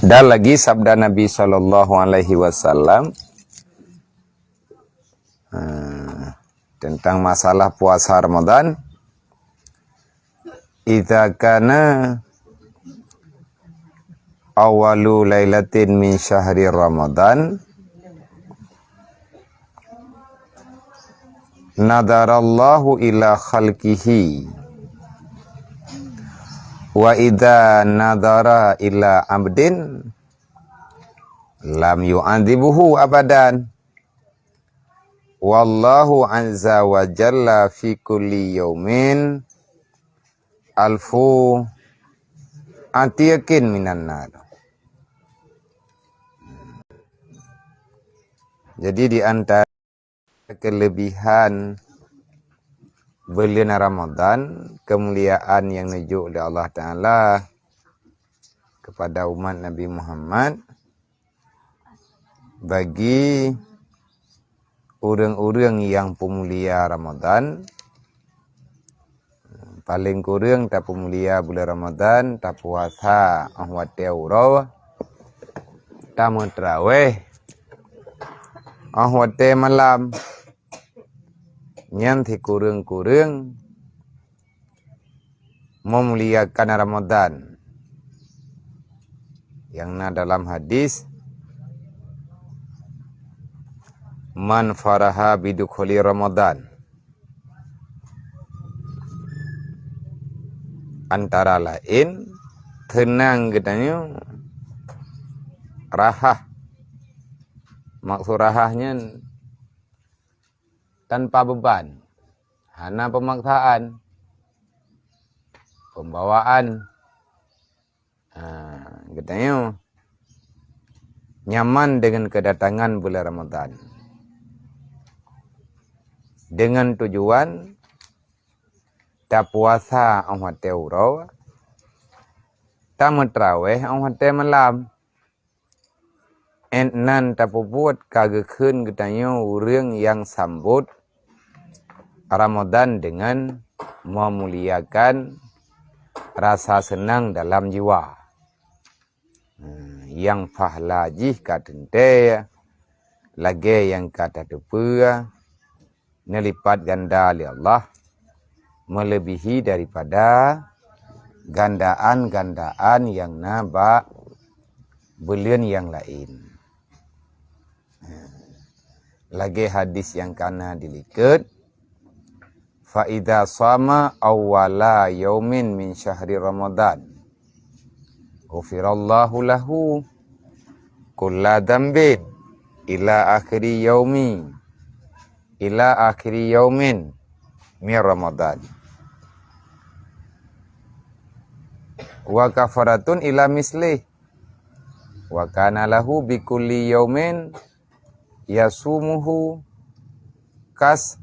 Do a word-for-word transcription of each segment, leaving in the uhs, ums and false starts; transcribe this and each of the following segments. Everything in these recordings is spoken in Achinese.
Dan lagi sabda Nabi sallallahu alaihi wasallam, eh, tentang masalah puasa Ramadan, "Idza kana awwalu lailatin min syahri Ramadan, nadarallahu ila khalqihi, wa idza nadara ila abdin, lam yu'adzibuhu abadan. Wallahu azza wa jalla fi kulli yaumin alfu atyakin minan nar." Jadi, di antara kelebihan buleuen Ramadan, kemuliaan yang neujok lé Allah Taala kepada umat Nabi Muhammad, bagi ureuëng-ureuëng nyang peumulia Ramadan, paleng kureueng tapeumulia buleuen Ramadan, tapuasa óh watée uroe, tameutraweh óh watée malam. Nyan sikureueng-kureueng meumuliakan Ramadan. Nyang na dalam hadis, "Man faraha bidukhuli Ramadan." Antara laén, seunang geutanyoe rahah. Maksud rahah nyan tanpa beban, hana pemaksaan, pembawaan. Ha, geutanyoe nyaman dengan kedatangan bulan Ramadan. Dengan tujuan tapuasa óh watée uroe, tameutraweh óh watée malam. Ét nan tapeubuet ka geukheun geutanyoe ureuëng nyang sambot Ramadan dengan meumuliakan rasa seunang dalam jiwa. Hmm, nyang pahala jih ka teuntée lagée nyang ka tateupeue, neulipat ganda lé Allah, meuleubèhi daripada gandaan-gandaan nyang na bak buleuen nyang laén. Lagée hadis nyang ka na dilikot, "Fa idza shama awwala yaumin min syahri Ramadan, ghufirallahu lahu kulla dzambin ila akhiri yaumi, ila akhiri yaumin min Ramadan. Wa kafaratun ila mislih. Wa kana lahu bi kulli yaumin yasumuhu kas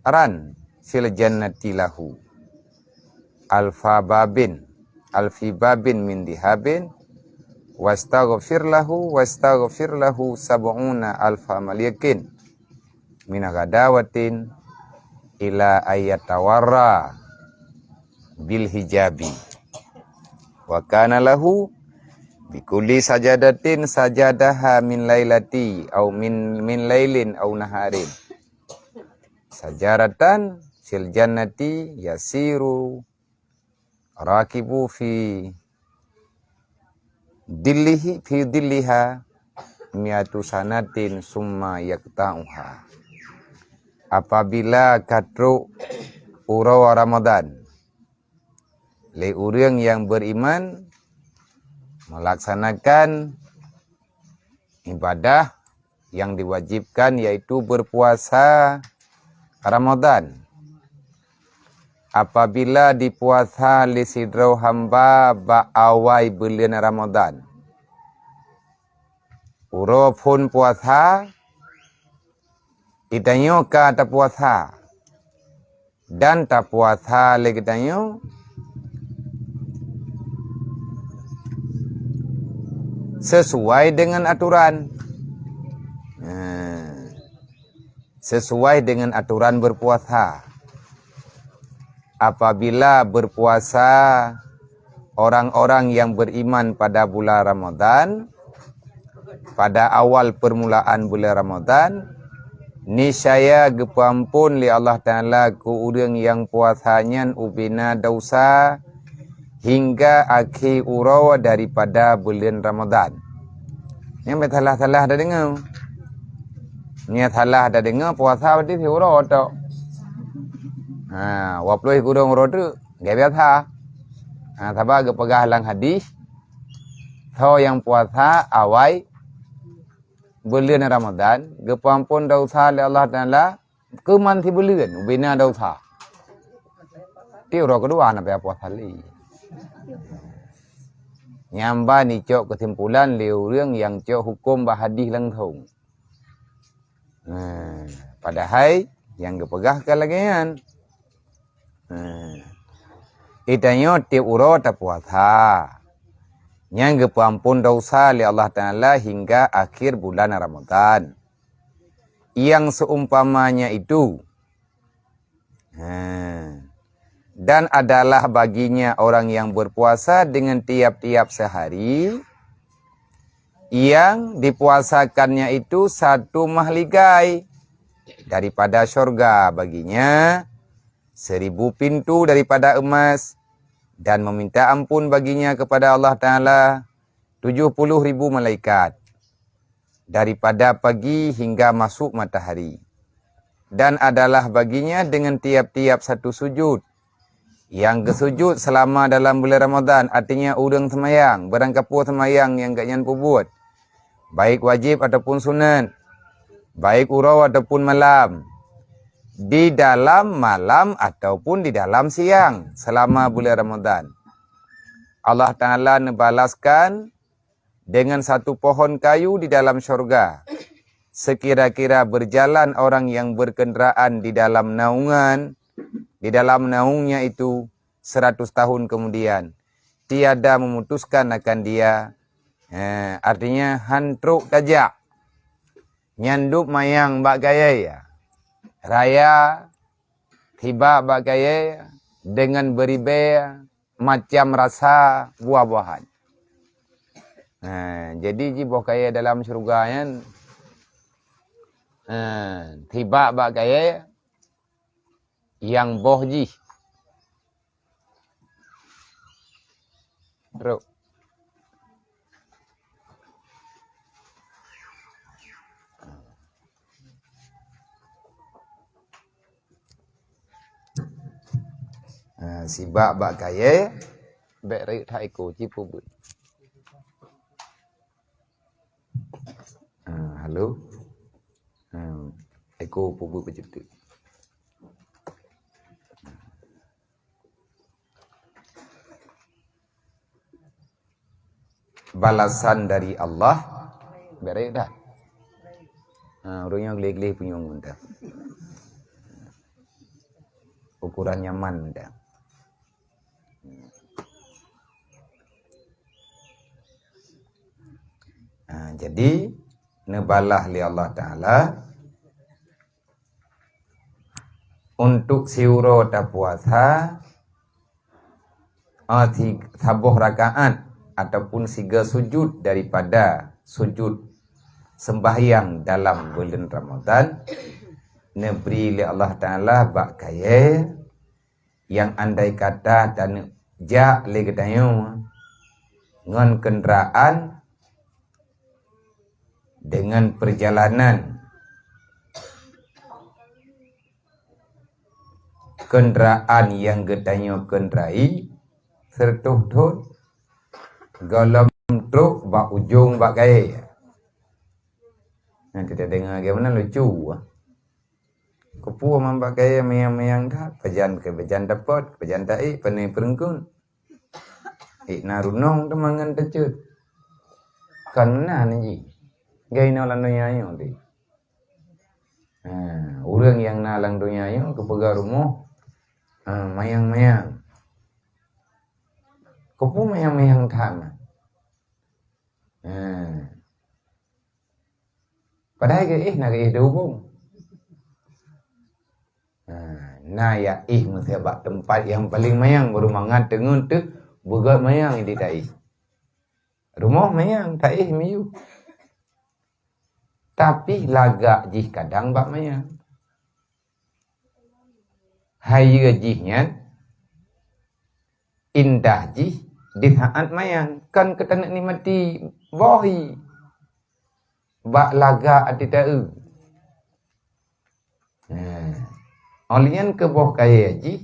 ran fil jannati lahu alfa babin, alfi babin min dihabin, wastaghfir lahu, wastaghfir lahu sab'una alfa malikin, min ghadawatin ila ayatawarra bil hijabi. Wa kana lahu bi kulli sajadatin sajadaha min lailati au min, min lailin au naharin. Sajaratan fil jannati yasiru rakibu fi dillihi, fi dilliha miatu sanatin summa yaqta'uha." Apabila ka trok uroe Ramadan, lé ureuëng nyang beriman melaksanakan ibadah nyang diwajibkan, yaitu berpuasa Ramadan. Apabila dipuasa lé sidroe hamba bak awai buleuen Ramadan, uroe phon puasa, geutanyoe ka tapuasa. Dan tapuasa lé geutanyoe sesuai dengan aturan. Nah, sesuai dengan aturan berpuasa. Apabila berpuasa orang-orang yang beriman pada bulan Ramadan, pada awal permulaan bulan Ramadan, niscaya geupeuamphon lé Allah Taala keu ureuëng nyang puasa nyan ubena desya hingga akhé uroe daripada buleuen Ramadan. Nyang salah-salah tadeungoe. Nyang salah tadeungoe puasa berarti siuroe tok. Ha, dua puluh kureueng uroe teuk, lagée biasa. Ha, sabab geupeugah lam hadis, soe nyang puasa awai buleuen Ramadan, geupeuamphon desya lé Allah Taala keuman sibuleuen, ubena desya. Ti uroe keudua na payah puasa lé. Nyang ban icok keusimpulan lé ureuëng nyang cok huköm bak hadis langsong. Nah, padahai nyang geupeugah ka lagée nyan. Nah, geutanyoe tieb uroe tapuasa, nyang geupeuamphon desya lé Allah Taala hingga akhir bulan Ramadan. Yang seumpamanya itu, ha, dan adalah baginya orang yang berpuasa dengan tiap-tiap sehari, yang dipuasakannya itu satu mahligai daripada syurga baginya, seribu pintu daripada emas, dan meminta ampun baginya kepada Allah Taala tujuh puluh ribu malaikat, daripada pagi hingga masuk matahari, dan adalah baginya dengan tiap-tiap satu sujud yang geusujud selama dalam bulan Ramadan, artinya ureuëng seumayang, barangkapeue seumayang nyang gobnyan peubuet, baik wajib ataupun sunat, baik uroe ataupun malam, di dalam malam ataupun di dalam siang selama bulan Ramadan. Allah Taala neubalaskan dengan satu pohon kayu di dalam syurga. Sekira-kira berjalan orang yang berkendaraan di dalam naungan, di dalam naungnya itu seratus tahun kemudian, tiada memutuskan akan dia. Eh, artinya, han trok tajak. Nyan dub mayang bak kayée raya, tibak bak kayée dengan beribée macam rasa buah-buahan. Ha, jadi jiboh kayée dalam syurga nyan, ha, tibak bak kayée nyang boh jih. Trok. Ha, sibak bak kayée, bék rayeuk that iko, ci peubuet. Ha, halo. Ha, iko peubuet beuceut. Balasan dari Allah, bék rayeuk that. Ha, ureuëng nyang gleh-gleh punyueng mantong. Ukuran nyaman mantong. Ha, jadi, neubalah lé Allah Taala untuk siuroe tapuasa, ah, si-, saboh rakaat ataupun siga sujud daripada sujud sembahyang dalam buleuen Ramadan, neubri lé Allah Taala bak kayée nyang andai kata taneuk jak lé geutanyoe ngon kendaraan dengan perjalanan kendaraan nyang geutanyoe keundarai sireutoh thon gohlom trok bak ujong bak kayée. Nyan teudeungoe lagée meunan lucu, ah. Keupeue man bak kayée manyang-manyang that, pajan keu pajan dapot, pajan taék, pane peureunkun. Ék na runong teuma ngon teucut. Kon meunan jih. Gai inoe lam donya nyoe teuh. Ha, ureuëng nyang na lam donya nyoe geupeugah rumoh, ha, manyang-manyang. Keupeue manyang-manyang that na? Ha. Padahai geuéh na geuéh di ubong. Ha, na jak éh meusé bak teumpat nyang paleng manyang, baru mangat teungeut teuh Beugét manyang di taéh. Rumoh manyang, taéh miyueb. Tapi lagak jih kadang bak manyang. Hayeue jih nyan indah jih di saat manyang, kon keu taneuk nikmati boh hi bak lagak ateueh taeu. Nah, óh lheueh nyan keu boh kayée jih,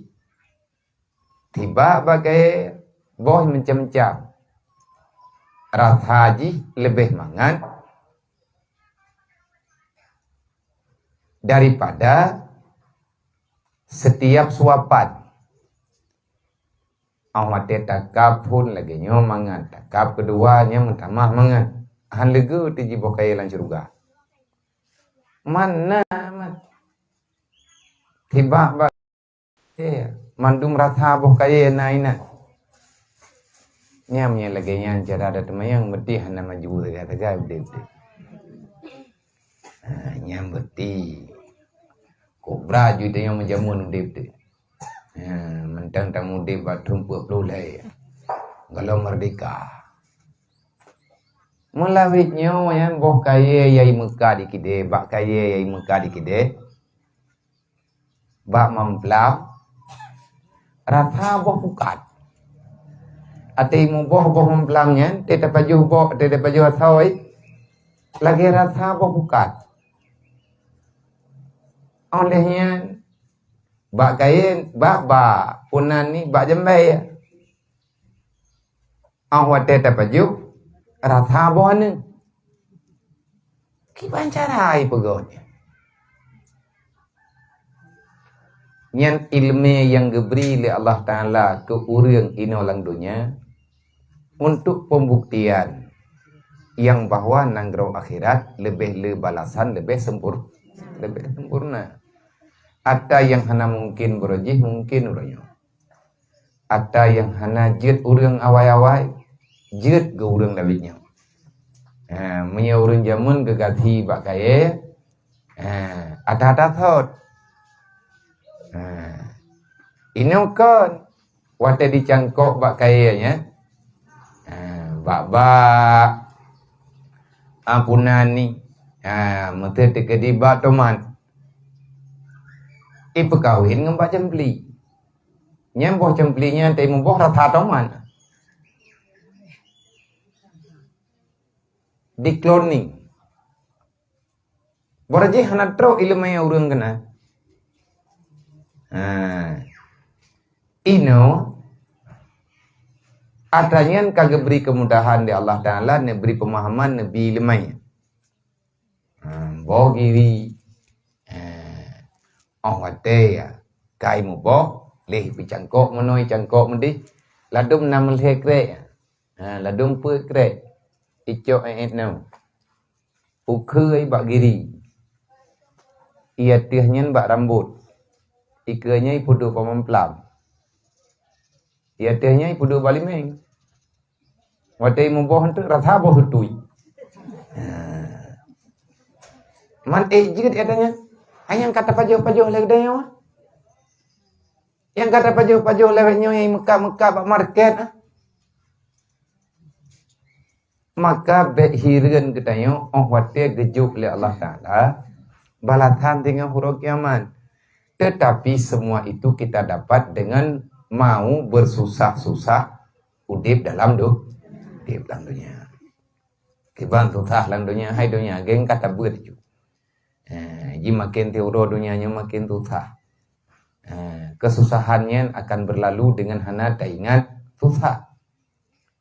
tibak bak kayée boh meucam-cam. Rasa jih leubeh mangat daripada setiap suapan. Óh watée takab phon lagée nyoe mangat, takab keudua nyan meutamah mangat. Han leugeue teujiboh kayée lam syeuruga. Mana mah? Tibak bak Eh, mandum rasa boh kayée na inan. Nyam nyang lagée nyan cara adat teumanyong, beutih hana maju sagai-sagai udeb teuh. Ha, nyam beutih. Kobra jui tanyoe meujameun udeb teuh. Ha, mantong tamudeb bak thon peuet ploh lhée. Gohlom merdeka. Meulawét nyoe nyan boh kayée yai meukat di kidée, bak kayée yai meukat di kidée. Bak mamplam, rasa boh pukat. Até muboh boh mamplam nyan, até tapajoh boh, até tapajoh asoe, lagée rasa boh pukat. Óh lheueh nyan, bak kayée, bak, bak punan ni, bak jambée. Óh watée tapajoh, rasa boh aneuëk. Kiban cara jipeugét nyan? Nyan iéleumé nyang geubri lé Allah Taala keu ureuëng inoe lam donya untuk pembuktian nyang bahwa nanggroe akhirat leubeh le balasan leubeh sempur-, leubeh sempurna. Ata nyang hana mungken baroe jih mungken uroe nyoe. Ata nyang hana jeuet ureuëng awai-awai, jeuet keu ureuëng lawét nyoe. Ha, meunyoe ureuëng jameun geugasi bak kayée, ha, ata-ata thot. Ha, inoe kon watée dicangkok bak kayée nyan, ha, bak-bak ampunan ni, ha, meuteuteukedi bak tomat. Ipeukawen ngon bak cempli. Nyan boh cempli nyan teuimuboh rasa tomat. Dikloning. Baroe jih hana trok iéleumé ureuëng keunan. Ha. Inoe, ata nyan ka geubri keumudahan lé Allah Taala, neubri peumahaman, neubri iéleumé. Ha, boh giri. Ha. Óh watée ya, kai muboh, leh peucangkok meunoe, cangkok meudeh, ladom na meulhée krek. Ha, ladom peuet krek. Icok ék-ék nyoe. Ukheue bak giri. Ié ateueh nyan bak rambot. Ikheue nyan ipeuduek bak mamplam. Ié ateueh nyan ipeuduek bak limeng. Watée muboh tu rasa boh utui. Ha. Man ék jeuet ya tanya. Hai nyang ka tapajoh-pajoh lé geutanyoe. Nyang ka tapajoh-pajoh lawét nyoe nyang meukat-meukat bak market, ah. Maka bék hireuen geutanyoe óh watée geujok lé Allah Taala balasan teungoh uroe kiamat. Tetapi semua itu kita dapat dengan mau bersusah-susah udeb dalam do-, udeb lam donya. Kiban susah lam donya, hai donya, geng ka tabeuet ju. Eh, ji makin tiuroe donya nyoe makin susah. Eh, kesusahan nyan akan berlalu dengan hana taingat susah.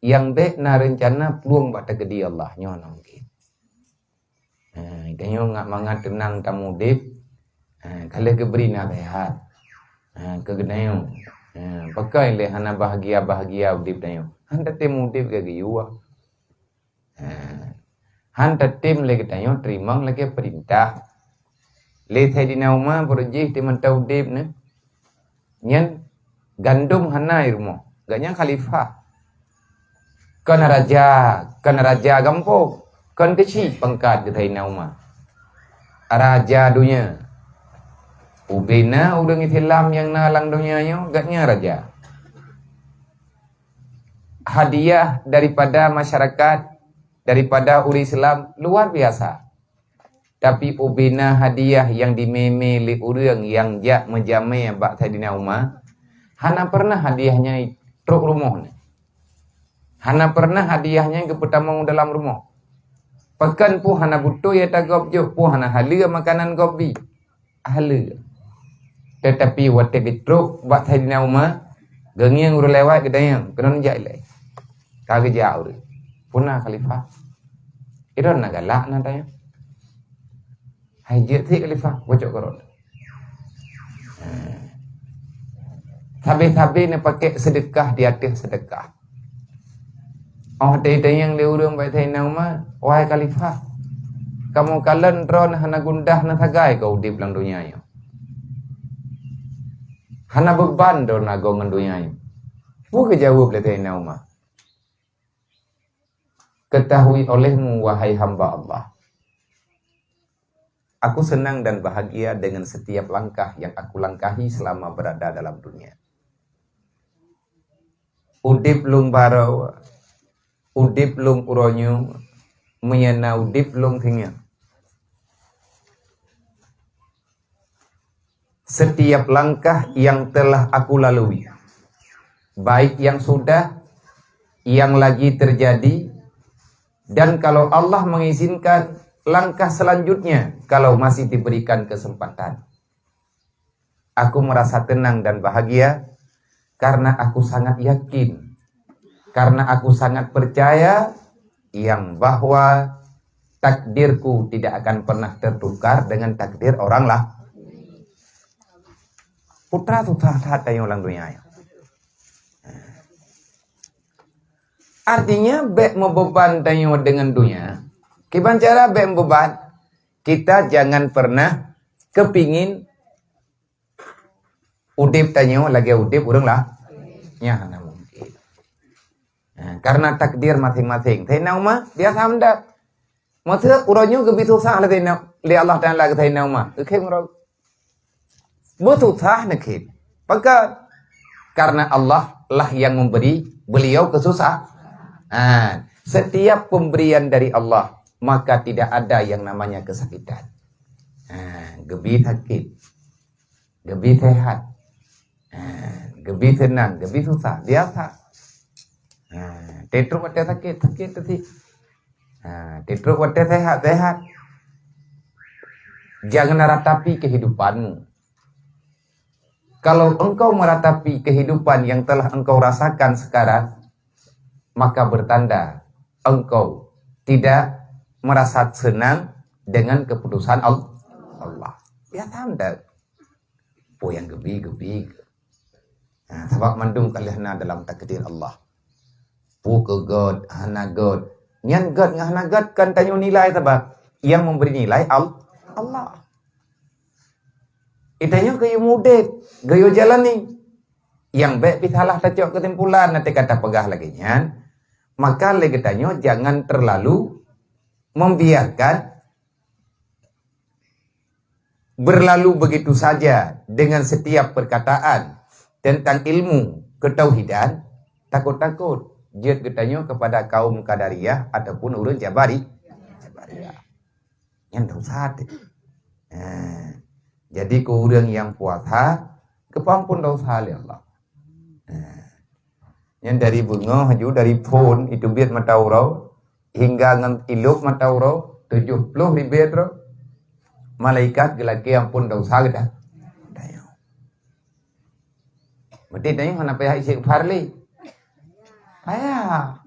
Nyang bék na reuncana plueng bak teukeudi Allah, nyoe na mungkin. Eh, tanyoe ngat mangat teunang tamudeb, eh, ka lheueh geubri naseuhat. Eh, keu geutanyoe. Eh, pakon lé hana bahagia-bahagia udeb tanyoe. Han tatem udeb ka geuyue. Ha. Han tatem lé geutanyoe teurimong lagée peurintah. Lé Saidina Umar baroe jih di mantong udeb nyoe. Nyan gandom hana i rumoh. Gobnyan khalifah. Kon raja, kon raja gampông, kon keuchik pangkat keu Saidina Umar. Raja donya. Ubena ureuëng Islam nyang na lam donya nyoe, gobnyan raja. hadiah daripada masyarakat, daripada ureuëng Islam luar biasa. Tapi ubena hadiah nyang jimé-mé lé ureuëng nyang jak meujamé bak Saidina Umar, hana pernah hadiah nyan trok rumoh nyan. Hana pernah hadiah nyan geupeutamong dalam rumoh. Pakon peue hana beutôi ata gob jok, peue hana haleue makanan gob bi. Haleue. Teutapi watée geutrok bak Saidina Umar, geungieng ureuëng lewat geudayang, keunan jak ilée. Ka geujak ureuëng. Peue na Khalifah? Idon na galak na tanya. Hai jeuet sit Khalifah, bocok keurot. Sabe-sabe neupakék seudeukah di ateueh seudeukah. Oh, teuntanyong lé ureuëng bak Saidina Umar, "Wahai Khalifah, kamoe kalon droe hana gundah na sagai keu udeb lam donya nyoe. Hana beuban droe na goe ngon donya nyoe." Peue geujaweueb lé Saidina Umar? "Ketahui olehmu, wahai hamba Allah, aku senang dan bahagia dengan setiap langkah yang aku langkahi selama berada dalam dunia. Udeb lôn baroe, udeb lôn uroe nyoe, meuyana udeb lôn singoh. Setiap langkah yang telah aku lalui, baik yang sudah, yang lagi terjadi, dan kalau Allah mengizinkan, langkah selanjutnya kalau masih diberikan kesempatan. Aku merasa tenang dan bahagia karena aku sangat yakin, karena aku sangat percaya yang bahwa takdirku tidak akan pernah tertukar dengan takdir orang lah." Putra susah that tanyoe lam dunia nyoe. Artinya, bék meubeban tanyoe dengan dunia. Kiban cara bék meubeban? Kita jangan pernah kepingin udeb tanyoe lagée udeb ureuëng lah. Nyan hana mungkin. Nah, karena takdir masing-masing. Saidina Umar biasa meudat. Maksud uroe nyoe geubi susah lé Saidina, lé Allah Taala keu Saidina Umar. Geukhem uroe. Beususah neukhem. Pakon? Karena Allah lah yang memberi beliau kesusah. Ha, setiap pemberian dari Allah, maka tidak ada yang namanya kesakitan. Ha, geubi sakit. Geubi sehat. Ha, geubi seunang, geubi susah, biasa. Ha, teutrok watée sakét, sakét teusi. Ha, teutrok watée sehat, sehat. Jangan ratapi kehidupanmu. Kalau engkau meratapi kehidupan yang telah engkau rasakan sekarang, maka bertanda engkau tidak merasa senang dengan keputusan Al-, Allah. Ya, tanda. Peue nyang geubi, geubi. Nah, sabab mandum ka lheueh na dalam takdir Allah. Peue keu göt, hana göt. Nyan göt ngon hana göt kan tanyoe nilai, sabab nyang memberi nilai Al-, Allah. Tanyoe geuyue udeb, geuyue jalani. Nyang bék pih salah tacok keusimpulan, nanti ka tapeugah lagée nyan. Maka lé geutanyoe jangan terlalu membiarkan berlalu begitu saja dengan setiap perkataan tentang ilmu ketauhidan, takot-takot jeuet geutanyoe kepada kaum Qadariyah ataupun ureuëng Jabari-, Jabariyah. Nyan dosa teuh. Eh, jadi keu ureuëng nyang puasa, geupeuampon dosa lé Allah. Eh, Nyan dari beungoh aju, dari phon, itu biet mata uroe, hingga ngon ilop mata uroe, tujoh ploh ribée droe malaikat geulakée ampon dosa geuda-, geutanyoe. Meuti tanyoe hana payah istighfar lé. Payah.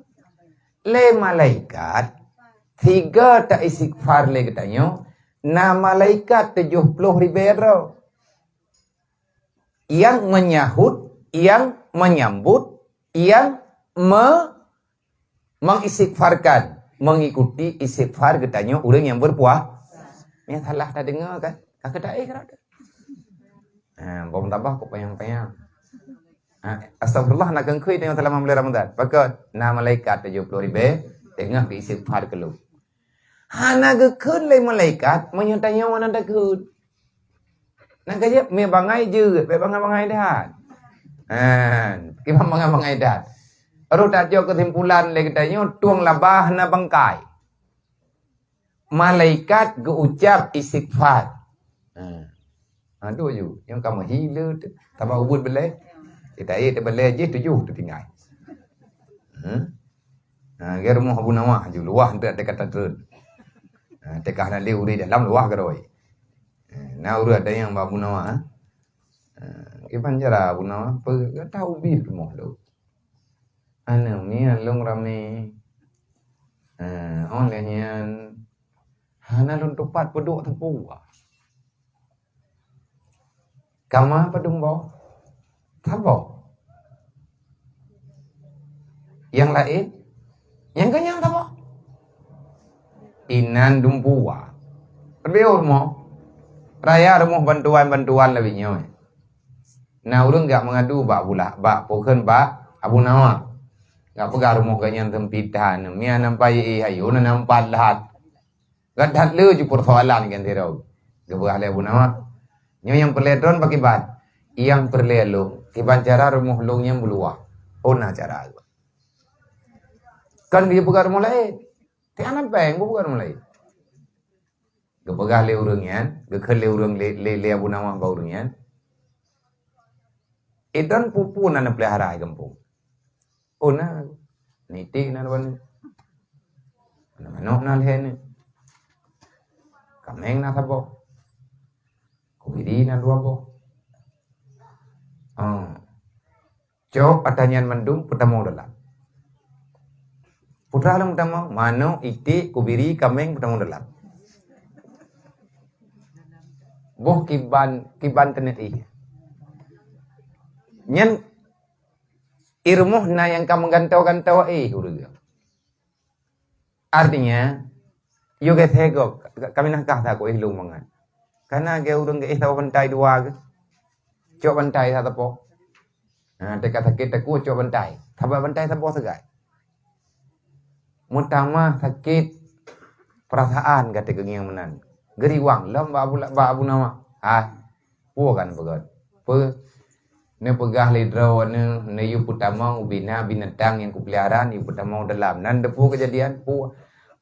Lé malaikat, sigoe ta istighfar lé geutanyoe, na malaikat tujoh ploh ribée droe. Yang menyahut, yang menyambut, yang me-, mengistighfarkan, mengikuti istighfar geutanyoe ureuëng nyang berpuah-, nyang salah tadeungoe kan? Ka keuta éh keurada. Ha, bom tabah kok panyang-panyang. Ha, astagfirullah na keunkhui tanyoe selama bulan Ramadan. Pakon? Na malaikat tujoh ploh ribée teungoh geuistighfar keu lôn. Hana geukheun lé malaikat, meunyoe tanyoe hana takheun. Nyang ka jeuet, mé bangai jeuet, bék bangai-bangai that. Ha, kiban bangai-bangai that. Rôh tacok keusimpulan lé geutanyoe, tueng laba hana bangkai. Malaikat geuucab istighfar. Ha. Ha, tu ju. Nyang ka meuhi le tu. Taba ubit belai. Kita ye terbelai jih tujuh tu tinggai. Hmm? Ha, gaya rumoh Abu Nawas ju. Luah enteuk teuka tatreun. Ha, teuka hana lé ureueng dalam luah garoi. Ha, na ureueng ada nyang ba Abu Nawas, ha. Ha, kiban cara Abu Nawas, pe, gata ubit rumoh lôn. Aneuk miet lôn ramé. Ha, óh lheueh nyan, hana lôn tupat peuduek sapeue. Kama padum boh? Saboh. Nyang laén? Nyang keunyan saboh? Inan dumpeue. Leubeh rumoh. Raya rumoh bantuan-bantuan lagèe nyoe. Na ureueng geujak meungadu bak bula-, bak, pakon, bak Abu Nawas. Geujak peugah rumoh geuh nyan seumpit that, miet nampai ié ayo na nampat that. Gata that le ju peusoalan ngon sidroe. Geupeugah lé Abu Nawas, "Nyoe nyang peureulèe droen pakriban?" "Nyang peureulèe lôn, kiban cara rumoh lôn nyan beuluwah." "Oh, na cara." Kan geupeugah rumoh laén. Tiep hana péng, geupeugah rumoh laén. Geupeugah lé ureueng nyan, geukheun lé ureueng lé, lé, lé Abu Nawas bak ureueng nyan, "Idon peue-peue na neupeulihara di gampông?" "Oh, na. Niti na dua nyoe. Manok na lhèe nyoe. Kaméng na saboh. Kubiri na dua boh." Oh. "Cok ata nyan mandum peutamong dalam." Putra lom peutamong, manok, iték, kubiri, kaméng peutamong dalam. Boh kiban, kiban teuneuk ié. Nyan i rumoh na nyang ka meugantoe-gantoe ié ureueng. Artinya, yôh geuthèe gob, ka-, kami nakah that keu ié lôn mangat. Kana geu ureueng geuéh saboh bantai dua geuh. Cok bantai saboh. Ha, teuka sakét takue cok bantai. Saboh bantai saboh sagai. Meutamah sakét peurasaan gata keu ngieng meunan. Geuriwang lom bak Abu, bak Abu Nawas. Ah, Peue kan peugah? Peue? Neupeugah lé droeneuh, neuyue peutamong ubena binatang nyang kupeulihara, neuyue peutamong dalam. Nan teupeue keujadian? Peue?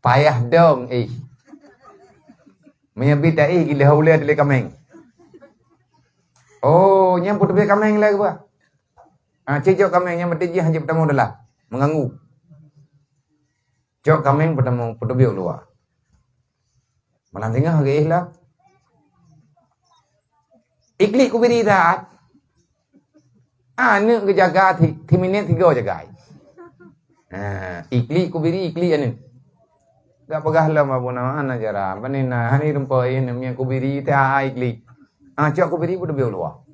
Payah dong, eh. Meunyoe bit ta-, eh, gileh ulèe dilèe kaméng. Oh, nyan peuteubiet kaméng lé geuba. Ah, cicok kaméng nyan meuteujih hanjeuet peutamong dalam. Meuganggu. Cok kaméng peutamong, peuteubiet luwa. Malam singoh geuéh lom. Iklik kubiri that. Aneuk geujaga si-, siminet sigoe jagai. Ha, iklik kubiri, iklik aneuk. Gak peugah lom Abu Nawas, "Hana cara, pane na, hana rumpok ié aneuk miet kubiri teuh iklik." Ha, cok kubiri peuteubiet luwa.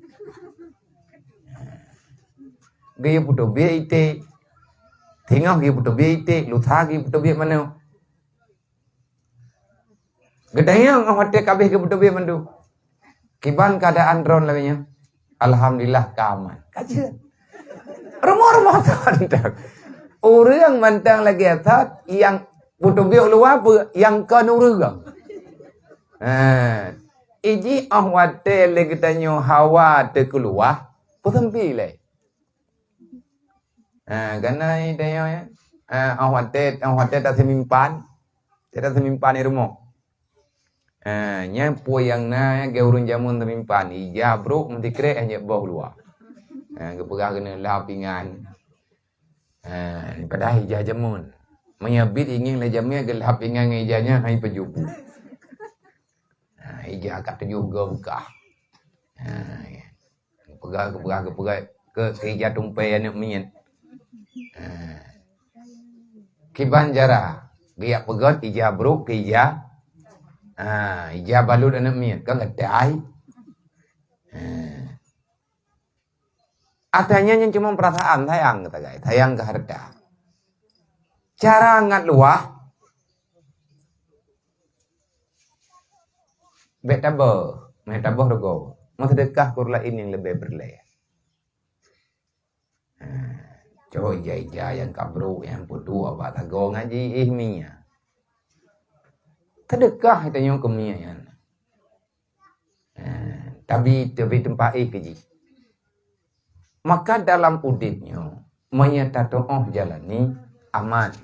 Geuyue peuteubiet iték. Singoh geuyue peuteubiet iték, lusa geuyue peuteubiet manok. Geutanyong óh watèe ka abéh geupeuteubiet mandum. "Kiban keuadaan droen lagèe nyan?" "Alhamdulillah ka aman." Ka jeuet. Rumoh-rumoh that. Ureueng mantong lagèe that nyang peuteubiet luwa peue nyang kon ureueng. Ha. Iji óh watèe lé geutanyoe hawa teukeuluwa, peuseumpie lé. Ha, kana tanyoe, ha, óh watèe, óh watèe taseumimpan, taseumimpan di rumoh. Ha, nyan peue nyang na, geu ureueng jameun seumimpan, ija brôk meusikrek hana boh luwa. Ha, geupeugah keuneuk lheuh pingan. Ha, padahai ija jameun. Meunyoe bit ingieng lé jamé geulheuh pingan ngon ija nyan hai peujubu. Ha, ija ka tujoh goe beukah. Ha, ya. Peugah, peugah, peugah keu, keu ija tumpée aneuk miet. Ha. Kiban cara geujak peugöt ija brôk keu ija, ha, ija balot aneuk miet, kan gata ai. Ha. Ata nyan, nyan cuma perasaan sayang keu tagai, sayang keu hareuta. Cara ngat luwah, bèk taböh, meutaböh rugoe. Meuseudeukah keu ureueng laén nyang leubeh peureulèe. Ha, cok ija-ija nyang ka brôk, nyang peuduek bak sagoe ngon jiéh mie. Seudeukah tanyoe keu mie nyan. Ha, tabi, tabi teumpat éh keu jih. Maka dalam udép nyoe, Meunyoe tatuoh jalani, aman.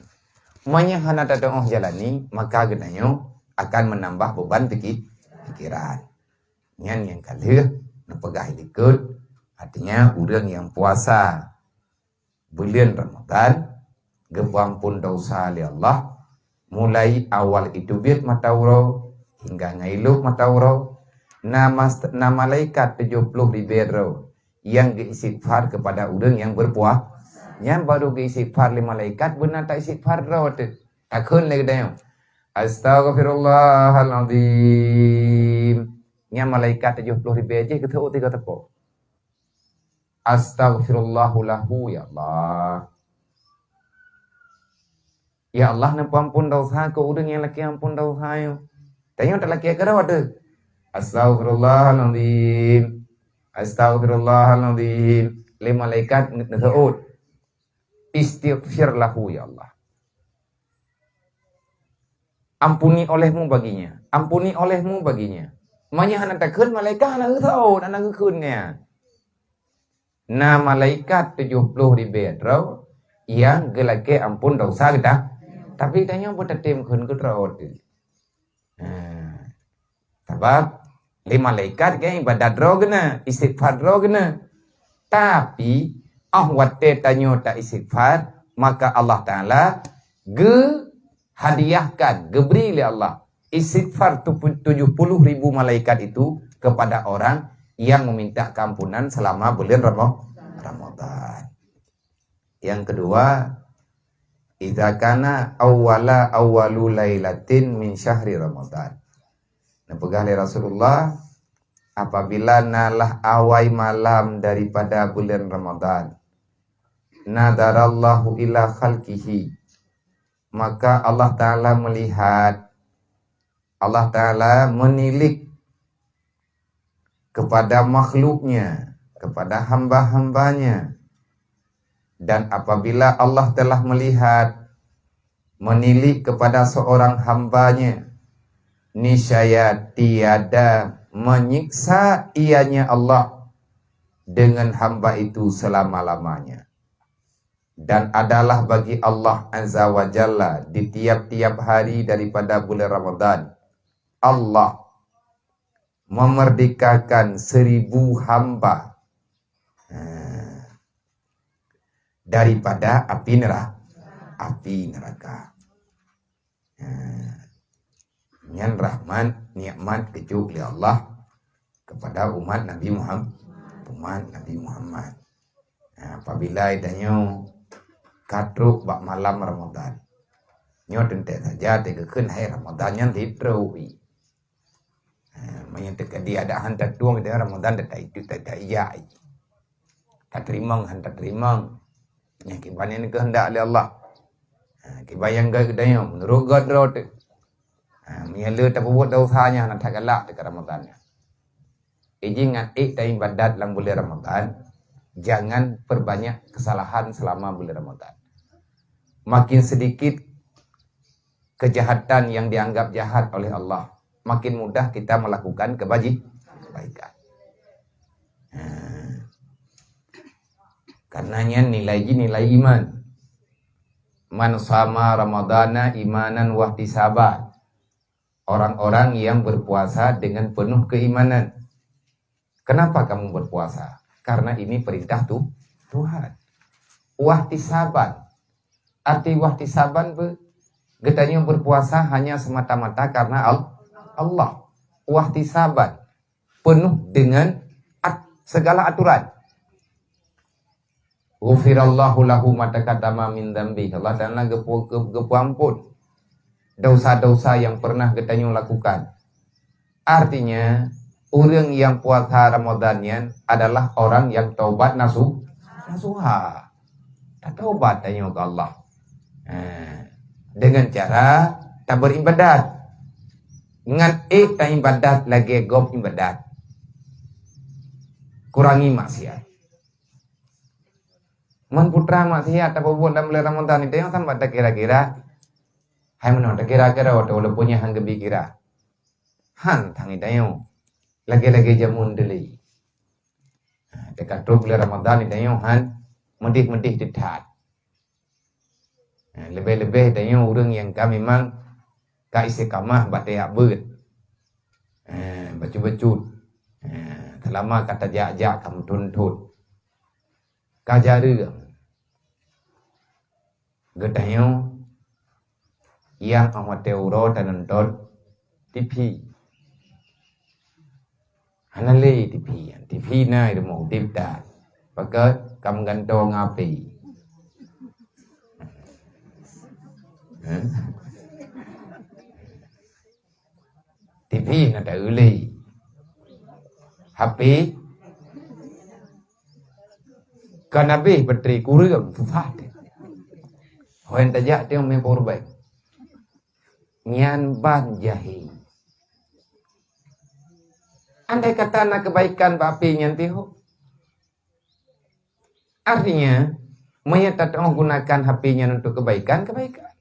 Meunyoe hana tatuoh jalani, maka geutanyoe akan meunambah beban piki-, pikiran. Nyan nyang ka lheueh neupeugah likot, artinya ureuëng nyang puasa buleuen Ramadhan geupeuampon desya lé Allah, mulai awal iteubiet mata uroe hingga ngon ilok mata uroe, na mas-, na malaikat tujoh ploh ribée droe nyang geuistighfar keupada ureuëng nyang beurpuasa. Nyan barô geuistighfar lé malaikat, beuna ta-istighfar droe teuh. Takheun lé geutanyoe, "Astaghfirullahalazim." Nyan malaikat tujoh ploh ribée jih geuseuôt tiga teupok. "Astaghfirullahu lahu, ya Allah." Ya Allah, neupeuampon desya keu ureuëng nyang lakée ampon desya nyoe. Tanyoe talakée keudroe teuh. "Astaghfirullahalazim. Astaghfirullahalazim." Lé malaikat neuseuôt, "Istighfir lahu, ya Allah. Ampuni olehmu baginya. Ampuni olehmu baginya." Meunyoe hana takheun, malaikat hana geuseuôt, hana geukheun nyan. Na malaikat tujoh ploh ribée droe nyang geulakée ampon desya geutanyoe. Tapi tanyoe beutatem kheun keu droe teuh. Nah, sabab lé malaikat kan ibadat droe geuh na, istighfar droe geuh na. Tapi, óh watée tanyoe ta-istighfar, maka Allah Taala geu hadiahkan, geubri lé Allah istighfar tupu-, tujuh puluh ribu malaikat itu kepada orang yang meminta keampunan selama bulan Ramo-, Ramadan. Yang kedua, idza kana awwala awwalu lailatin min syahri Ramadan. Neupeugah lé Rasulullah, apabila nalah awai malam daripada bulan Ramadan, nadarallahu ila khalqihi, maka Allah Taala melihat, Allah Taala menilik kepada makhluknya, kepada hamba-hambanya. Dan apabila Allah telah melihat, menilik kepada seorang hambanya, niscaya tiada menyiksa ianya Allah dengan hamba itu selama-lamanya. Dan adalah bagi Allah Azza wa Jalla di tiap-tiap hari daripada bulan Ramadan, Allah memerdekakan seribu hamba, ha, daripada api nera-, api neraka. Ha, nyan rahmat, nikmat geujok lé Allah kepada umat Nabi Muham-, umat Nabi Muhammad. Ha, apabila tanyoe ka trok bak malam Ramadan, nyoe teuntée saja teugeukheun hai Ramadan nyan ditrok. Ha, meunyoe teuka di ada han tatueng, di Ramadan tata itu, tata iya. Tateurimong han tateurimong. Nyang kiban nyan keuheundak lé Allah. Ha, kiban nyang geutanyoe meunurot geuh droe teuh. Ha, meunyoe le tapeubuet desya nyan hana that galak teuka Ramadan nyan. Iji ngat ék taibadat lam bulan Ramadan, jangan perbanyak kesalahan selama bulan Ramadan. Makin sedikit kejahatan yang dianggap jahat oleh Allah, makin mudah kita melakukan kebaji-, kebaikan. Ha. Karena nyan nilai jih nilai iman. "Man shama Ramadana imanan wahtisaban." Orang-orang yang berpuasa dengan penuh keimanan. Kenapa kamu berpuasa? Karena ini perintah Tu-, Tuhan. Wahtisaban. Arti wahtisaban pe-, geutanyoe berpuasa hanya semata-mata karena Al-, Allah. Wahtisaban. Penuh dengan at-, segala aturan. "Ghufirallahu lahu ma taqaddama min dzambi." Allah Taala geupeu-, geu-, geupeuampon dosa-dosa yang pernah geutanyoe lakukan. Artinya, ureuëng nyang puasa Ramadan nyan adalah orang yang taubat nasu-, nasuha. Tataubat tanyoe keu Allah. Ha, dengan cara taberibadat. Ngat ék taibadat lagée gob ibadat. Kurangi maksiat. Mon putra maksiat tapeubuet lam bulan Ramadan, tanyoe sambat takira-kira. Hai meunoe takira-kira watée walaupun nyan han geubi kira. Han tangitanyoe. Lagée-lagée jameun deuli. Ha, teuka trok bulan Ramadan tanyoe han, meudeh-meudeh teuh that. Ha, leubeh-leubeh tanyoe ureuëng nyang ka memang ka istiqamah bak tajak beuet. Ha, bacut-bacut. Ha, seulama ka tajak-jak ka meuthon-thon. Ka jareueng. Geutanyoe nyang óh watée uroe tanonton T V. Hana lé T V nyan. T V na di rumoh udeb that. Pakon ka meugantoe ngon H P. Hah? T V na taeu lé. H P ka na abéh batri kureueng susah teuh. Hoi tajak teuh mé power bank. Nyan ban jahé. Andai kata na kebaikan bak H P nyan teuh, artinya, meunyo tateu'oh gunakan H P nyan untuk kebaikan, kebaikan.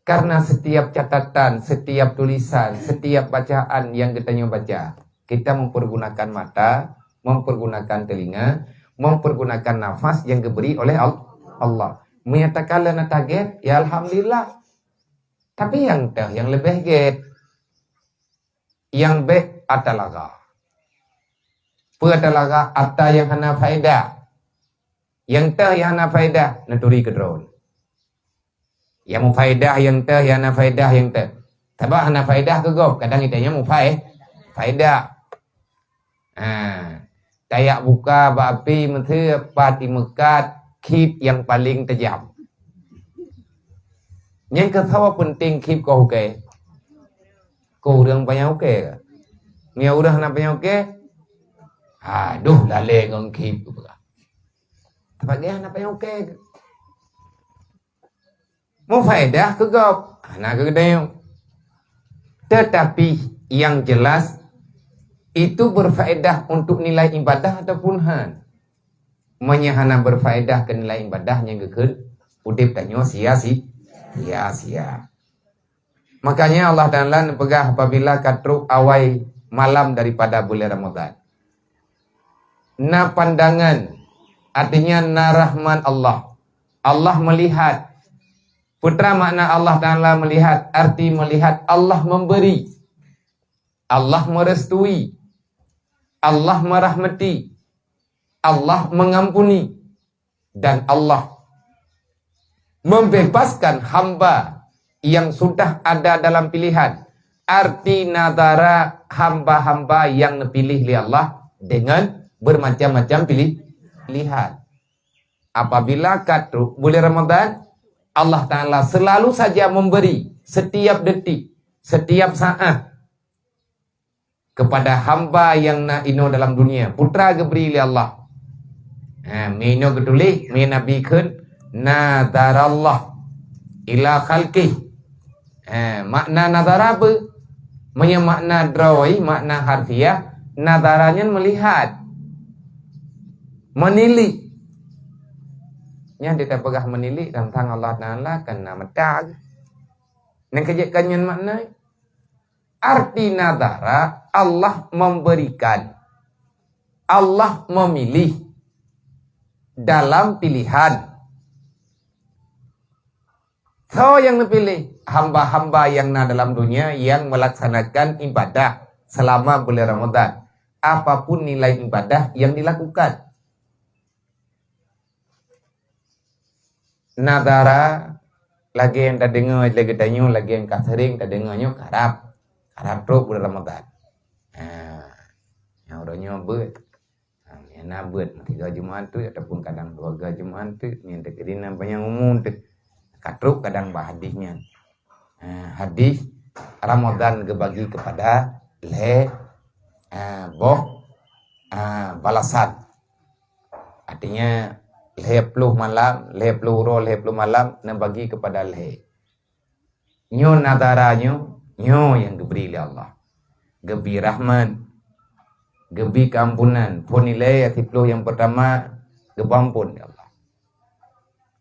Karena setiap catatan, setiap tulisan, setiap bacaan yang geutanyoe baca, kita mempergunakan mata, mempergunakan telinga, mempergunakan nafas yang diberi oleh Al-, Allah. Meunyo takalon na target, ya alhamdulillah. Tapi nyang teuh nyang leubeh gét. Nyang bék ata lagha. Peue ata lagha? Ata nyang hana faedah. Nyang teuh nyang hana faedah, neuturi keudroe. Nyang mufaedah nyang teuh, nyang hana faedah nyang teuh. Sabab hana faedah keu gob, kadang geutanyoe mufae-, faedah. Ha, tajak buka bak H P meuseue pat imeukat khip nyang paleng teujam. Nyang keu saboh peunteng khip keu ukée. Keu ureuëng panyang ukée ka? Ngieng ureuëng hana panyang ukée? Aduh, lalée ngon khip. Sabab geuh hana panyang ukée. Mufaedah keu gob, hana keu geutanyoe. Tetapi yang jelas, itu berfaedah untuk nilai ibadah ataupun han. Meunyo hana berfaedah keu nilai ibadah nyang geukheun, udeb tanyoe sia-si-, sia-sia. Makanya Allah Taala neupeugah apabila ka trok awai malam daripada bulan Ramadan. Na pandangan, artinya na rahmat Allah. Allah melihat. Peue makna Allah Taala melihat? Arti melihat Allah memberi. Allah merestui. Allah merahmati. Allah mengampuni. Dan Allah membebaskan hamba yang sudah ada dalam pilihan. Arti nadhara hamba-hamba yang dipilih oleh Allah dengan bermacam-macam pilih-, pilihan. Apabila ka trok bulan Ramadan, Allah Taala selalu saja memberi setiap detik, setiap saat kepada hamba yang na inoe dalam dunia. Peue geubri lé Allah. Ha, meuinoe geutuléh, meu Nabi kheun, "Nadharallah ila khalqih." Ha, makna nadhara peue? Meunyoe makna droe, makna harfiah, nadhara nyan meulihat. Meunilik. Nyan tapeugah meunilik teuntang Allah Taala kan na mata. Nyan keujeuet kan nyan makna. Arti nadhara, Allah memberikan, Allah memilih dalam pilihan. Soe nyang neupiléh? Hamba-hamba nyang na dalam dunia nyang melaksanakan ibadah selama bulan Ramadan. Apapun nilai ibadah yang dilakukan. Nadhara, lagée nyang tadeungoe lé geutanyoe, lagée nyang ka seuring tadeungoe nyoe karab. Karab trok bulan Ramadan. Ha, nyang uroe nyoe beuet. Ha, nyang na beuet tiga Jumat teuk ataupun kadang dua ga Jumat teuk, nyang teukeudi na panyang umu teuk. Ka trok kadang bak hadih nyan. Ha, hadih Ramadan geubagi keupada lhée, ha, boh, ha, balasan. Artinya, lhée ploh malam, lhée ploh uroe, lhée ploh malam neubagi keupada lhée. Nyoe nadhara nyoe, nyoe nyang geubri lé Allah. Geubri rahmat, geubri keuampunan. Phon ilée siploh nyang peurtama geubri amphon lé Allah.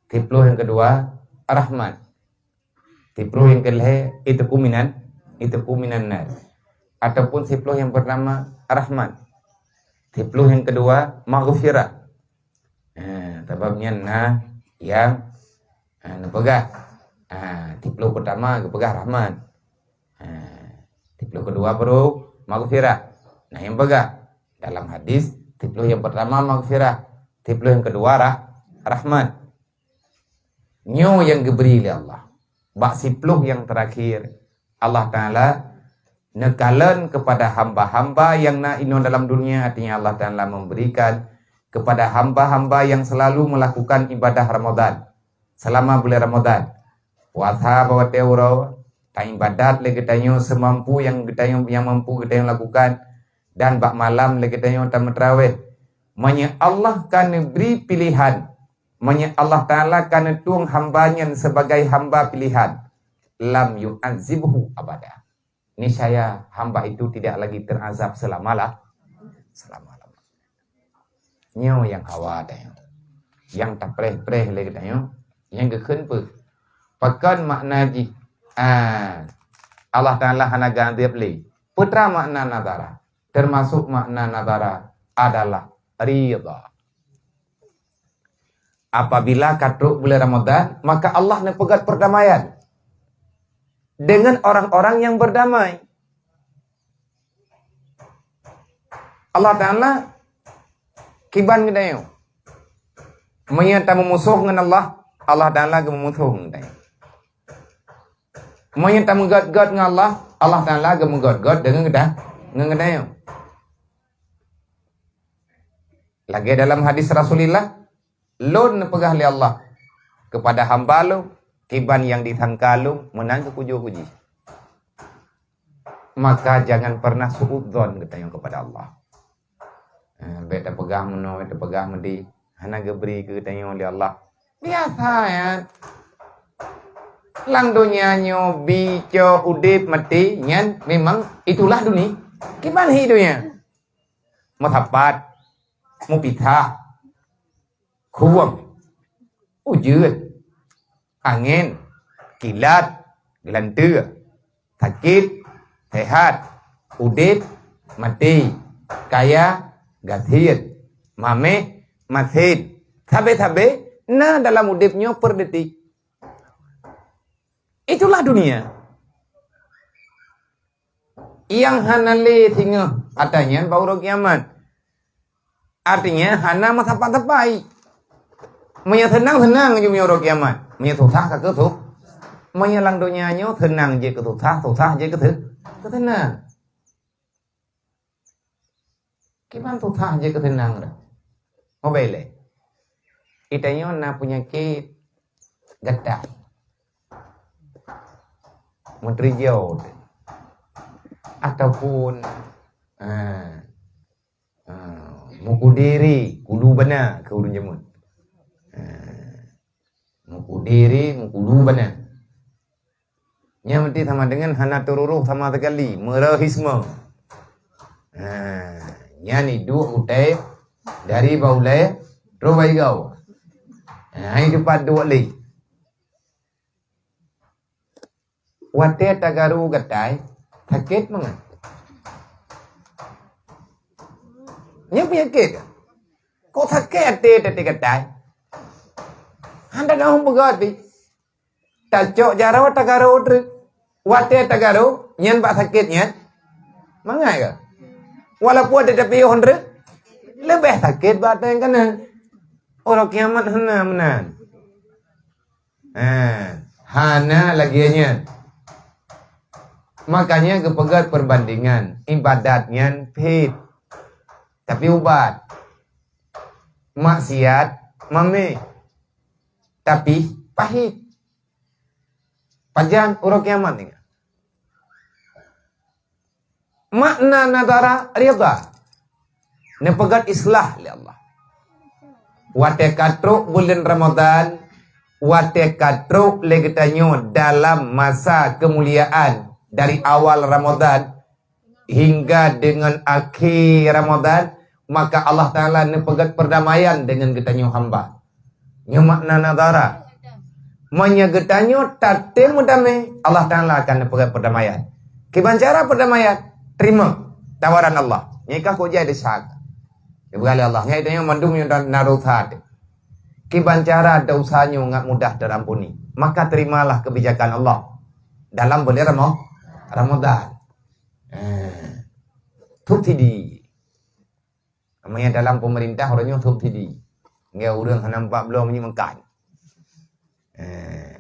Siploh nyang keudua rahmat. Siploh nyang keulhée itqu minan, itqu minan nar. Ataupun siploh nyang peurtama rahmat. Siploh nyang keudua maghfirah. Ha, sabab nyan na nyang, ha, neupeugah. Ha, siploh peutama geupeugah rahmat. Ha, siploh keudua baru maghfirah. Na nyang peugah dalam hadis, siploh nyang peutama maghfirah, siploh nyang keudua rah-, rahmat. Nyoe nyang geubri lé Allah. Bak siploh nyang teurakhir, Allah Taala neukalon kepada hamba-hamba nyang na inoe dalam dunia, artinya Allah Taala memberikan kepada hamba-hamba nyang selalu melakukan ibadah Ramadan selama bulan Ramadan. Puasa bak watée uroe, taibadat lé geutanyoe seumampu nyang geutanyoe, nyang mampu geutanyoe lakukan, dan bak malam lé geutanyoe tameutraweh. Meunyoe Allah ka neubri pilihan, meunyoe Allah Taala ka neutueng hamba nyan sebagai hamba pilihan, lam yu'adzibhu abada. Niscaya hamba itu tidak lagi terazab selamalah, selama-lamanya. Nyoe nyang hawa tanyoe. Nyang tapreh-preh lé geutanyoe, nyang geukheun peue? Pakon makna jih? Ah, Allah Taala hana geuadab lé. Peue teuma makna nazara? Termasuk makna nazara adalah ridha. Apabila ka trok bulan Ramadan, maka Allah neupeugét perdamaian dengan orang-orang yang berdamai. Allah Taala kiban geutanyoe. Meunyoe tameumusoh ngon Allah, Allah Taala geumeumusoh ngon geutanyoe. Meunyoe tameugét-gét ngon Allah, Allah Taala geumeugét-gét deungon geuta-, ngon geutanyoe. Lagée dalam hadis Rasulullah, "Lôn neupeugah lé Allah kepada hamba Lôn, kiban nyang disangka Lôn meunan keu kujok-kuji." Maka jangan pernah suudzon geutanyoe kepada Allah. Eh, bék tapeugah meunoe, bék tapeugah meudi, hana geubri keu geutanyoe lé Allah. Biasa nyan. Lam donya nyoe bi, cok, udeb, maté, nyan memang itulah dunia. Kiban hi donya. Meusapat, meupisah, khueng, ujeuen, angén, kilat, geulanteue, sakét, seuhat, udeb, maté, kaya, gasien, maméh, masén, sabe-sabe na dalam udeb nyoe peureudeutik. Itulah dunia. Nyang hana lé singoh ata nyan bak uroe kiamat. Artinya hana meusapat-sapai. Meunyoe seunang, seunang ju meunyoe uroe kiamat. Meunyoe susah, ka keuh su-, meunyoe lam donya nyoe seunang jeuet keu susah, susah jeuet keu se-, keu seunang. Kiban susah jeuet keu seunang dah. Ho bèk lé. Geutanyoe na peunyakét gatal. Meuteurijo. Ataupun, ah, ah, mukudiri, kulu bana keu ureueng jameun. Ah, mukudiri, mukulu bana. Nyan meuti sama dengan hana teururoh sama sekali, meureuhisme. Ha, nyan iduek utai dari bak ulèe trok bak igoe. Ha, hai teumpat duek lé. Watèe tagaru gatai, sakét mangat. Nyan peunyakét ka? Kok sakét até, até gatai? Hana na hom peugah até. Tacok jaroe tagaro treuk. Watèe tagaro, nyan bak sakét nyan. Mangat ka? Walaupun ada tapi hon treuk, leubeh sakét bak watèe kana. Uroe kiamat hana meunan. Ha, hana lagèe nyan. Makanya geupeugét perbandingan, ibadat nyan phet. Tapi ubat. Maksiat maméh. Tapi pahit. Pajan uroe kiamat nyan. Makna nadhara ridha. Neupeugét islah lé Allah. Watèe ka trok buleuen Ramadhan, watèe ka trok lé geutanyoe dalam masa keumuliaan dari awal Ramadhan, hingga deungon akhé Ramadhan, maka Allah Taala neupeugét peurdamaian deungon geutanyoe hamba. Nyoe makna nadhara. Meunyoe geutanyoe tatem meudamé, Allah Taala akan neupeugét peurdamaian. Kiban cara peurdamaian? Teurimong tawaran Allah. Nyoe ka kujai desya. Dipeugah lé Allah. Nyan geutanyoe mandum nyang na, na dosa. Kiban cara desya nyoe ngat mudah teuampuni, maka terimalah kebijakan Allah dalam buleuen Ramo-, Ramadan. Eh, subsidi. Meunyo dalam pemerintah, uroe nyoe subsidi. Nggak, ureuëng hana empat belas minyeuk makan. Eh,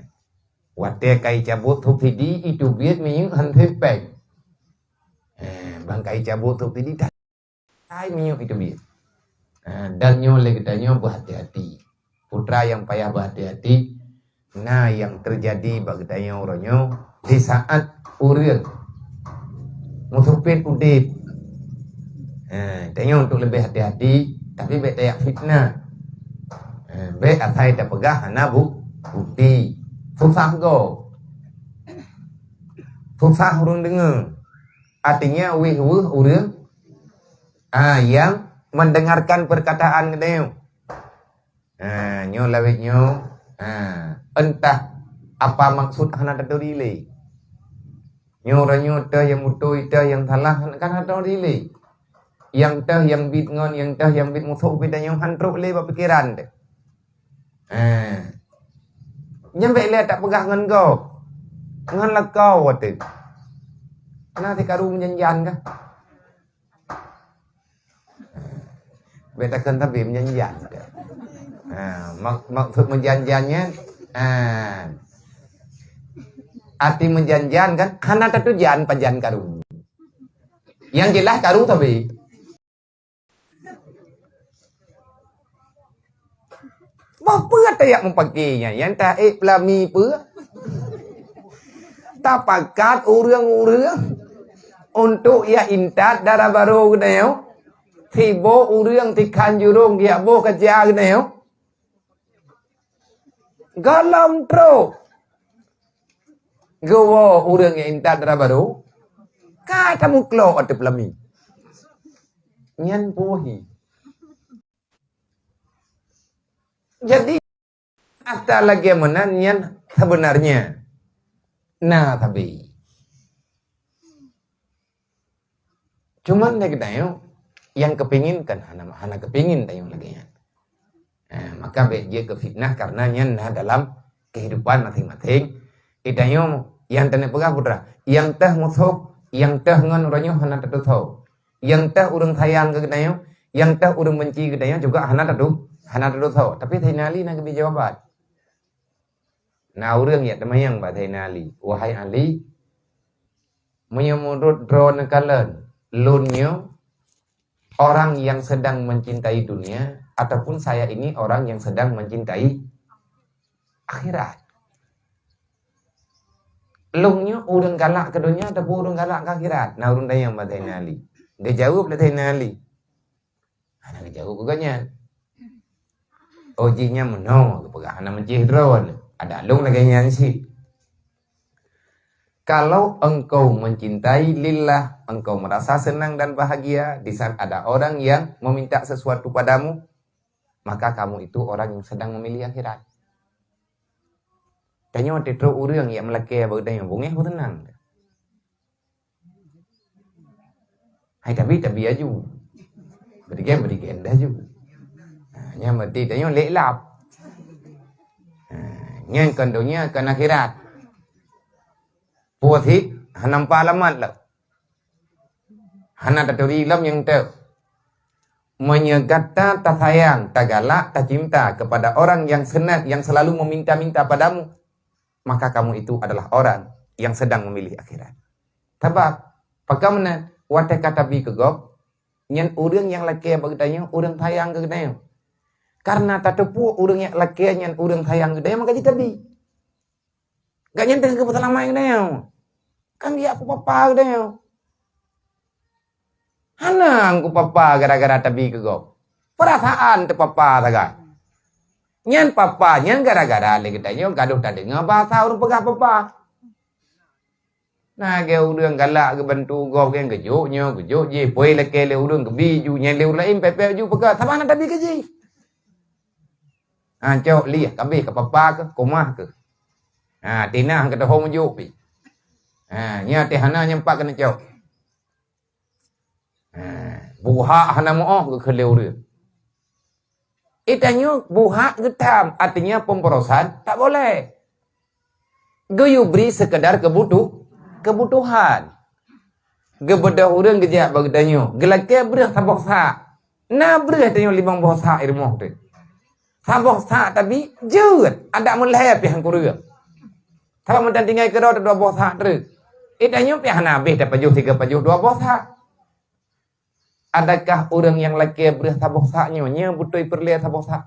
watée ka jicabut subsidi, itu biet minyeuk hana péng. Eh, ban ka jicabut subsidi, hai minyeuk itu biet. Eh, dan nyoe lé geutanyoe beuhati-hati. Putra nyang payah beuhati-hati, na nyang teujadi bak geutanyoe uroe nyoe di saat ureuëng meusupet udeb. Eh, tanyoe untuk leubeh hati-hati, tapi bék tajak fitnah. Eh, bék asai tapeugah hana bu-, bukti. Susah gob. Susah ureuëng deungoe. Artinya, wéh-wéh ureuëng, ah, nyang mendengarkan perkataan geutanyoe. Ah, nyoe lawét nyoe, ah, entah apa maksud hana taturi lé. Nyoe uroe nyoe teuh nyang beutôi, teuh nyang salah, kan hana taturi lé. Nyang teuh nyang biet ngon, nyang teuh nyang biet musoh, biet tanyoe han trok lé bak pikeran teuh. Ah. Nyan bék lé tapeugah ngon gob. Ngon lakoe watée. Na sikaru meujanjian kah? Bék takheun sabe meujanjian. Ha, mak-, maksud meujanjian nyan, ha. Arti meujanjian kan, hana tatujan pajan karu. Nyang jeulaih karu sabe. Bah peue tajak mupake nyan, nyang taék peulami peue? Tapakat ureuëng-ureuëng untuk jak intat dara barô geutanyoe. Sibok ureuëng tikhan jurông jak boh kaca geutanyoe. Gohlom trok geuwoe ureuëng jak intat dara barô, ka tamuklok ateueh peulami. Nyan puhi. Jadi, ata lagée meunan nyan sebenarnya. Na sabe. Cuman lé geutanyoe nyang keupingin kan hana, hana keupingin tanyoe lagée nyan. Eh, maka bék jeuet keu fitnah karena nyan na dalam kehidupan masing-masing. Geutanyoe nyang taneuk peugah putra, nyang teuh musoh, nyang teuh ngon uroe nyoe hana tatusoe. Nyang teuh ureuëng sayang keu geutanyoe, nyang teuh ureuëng benci geutanyoe juga hana tatu-, hana tatusoe. Tapi Saidina Ali na geubri jawaban. Na ureuëng jak teumanyong bak Saidina Ali, "Wahai Ali, meunyoe meunurot droeneuh kalon, lôn nyoe orang yang sedang mencintai dunia ataupun saya ini orang yang sedang mencintai akhirat?" Lôn nyoe ureuëng galak keu donya ataupun ureuëng galak keu akhirat? Na ureuëng tanyong bak Saidina Ali. Geujaweueb lé Saidina Ali, hana geujaweueb keu gobnyan. Oh, jih nyan meunoe geupeugah hana meucéh droe. Adak lôn lagée nyan cit. Kalau engkau mencintai lillah, engkau merasa senang dan bahagia di saat ada orang yang meminta sesuatu padamu, maka kamu itu orang yang sedang memilih akhirat. Tanyoe teutrok ureuëng nyang meulakée bak tanyoe beungéh peuteunang. Hai tabi, tabi aju. Beurigen, beurigen aju. Ha, nyan berarti tanyoe lé lap. Ha, nyan kon donya, kon akhirat. Puih hana nampak alamat lom. Hana taturi lom nyang teuh. Meunyoe gata tasayang, tagalak, tacinta kepada orang yang senang, yang selalu meminta-minta padamu, maka kamu itu adalah orang yang sedang memilih akhirat. Sabab, pakon meunan, watée ka tabi keu gob, nyan ureuëng nyang lakée bak geutanyoe, ureuëng sayang keu geutanyoe. Karena tateupeue ureuëng nyang lakée nyan ureuëng sayang geutanyoe, maka jitabi. Gobnyan teungoh geupeuseulamat geutanyoe. Kan geujak peupapa geutanyoe. Hana geupapa gara-gara tabi keu gob. Peurasaan teupapa sagai. Nyan papa nyan gara-gara lé geutanyoe gadôh tadeungoe bahasa ureuëng peugah papa. Na lagée ureuëng galak geubantu gob, geujok nyoe, geujok jih, poi lakée lé ureuëng geubi ju, nyan lé ureuëng laén pép-pép ju peugah, sabab hana tabi keu jih. Ha, cok lieh, kabeh ka papa keuh, keumah keuh. Ha, tinah ka teuhom jok pih. Ha, nya teuh hana nyang pat keuneuk cok. Ha, buhak hana meuoh geukheun lé ureuëng. Eh, tanyoe buhak geutam, artinya pemborosan tak boleh. Geuyue bri sekedar kebutuh-, kebutuhan. Geubeudôh ureuëng geujak bak geutanyoe, geulakée breueh saboh sak. Na breueh tanyoe limong boh sak i rumoh teuh. Saboh sak tabi jeuet, adak meulhée pih han kureueng. Sabab meutan tinggai keudroe dua boh sak treuk. Eh, tanyoe pih hana habéh tapajoh sigoe pajoh dua boh sak. Adakah ureuëng nyang lakée breueh saboh sak nyoe, nyoe beutôi peureulée saboh sak?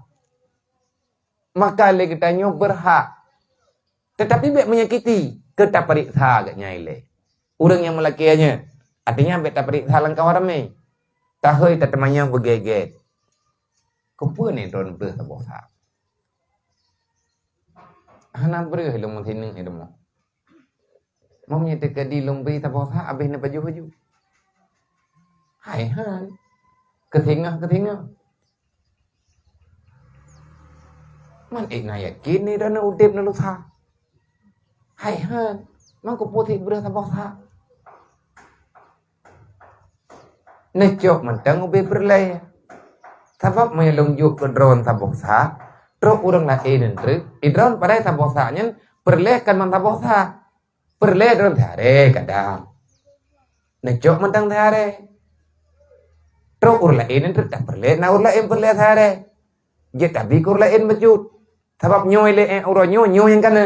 Maka lé geutanyoe beurhak, teutapi bék meunyakiti, keu tapareksa geuhnyan ilée. Ureuëng nyang meulakée nyoe, artinya bék tapareksa lam kawan ramé. Tahôi tateumanyong beugét-gét, "Keupeue ni droen breueh saboh sak?" "Hana breueh lôn meusineuk i rumoh." Meunyoe teukeudi lôn bri saboh sak, habéh neupajoh laju. Hai han. Keusingoh-keusingoh. Man ék na yakin ni droeneuh udeb neulusa. Hai han. Man keupeue sit breueh saboh sak. Neucok mantong ubé peureulée. Sabab meunyoe lôn jok keu droen saboh sak, trok ureuëng laén treuk, i droen padahai saboh sak nyan peureulée kon man saboh sak. Peureulée droen siharée kadang. Neucok mantong siharée. Trok ureuëng laén treuk, dak peureulée na ureuëng laén peureulée siharée. Jeuet tabi keu ureuëng laén bacut. Sabab nyoe lé ék uroe nyoe, nyoe nyang kana.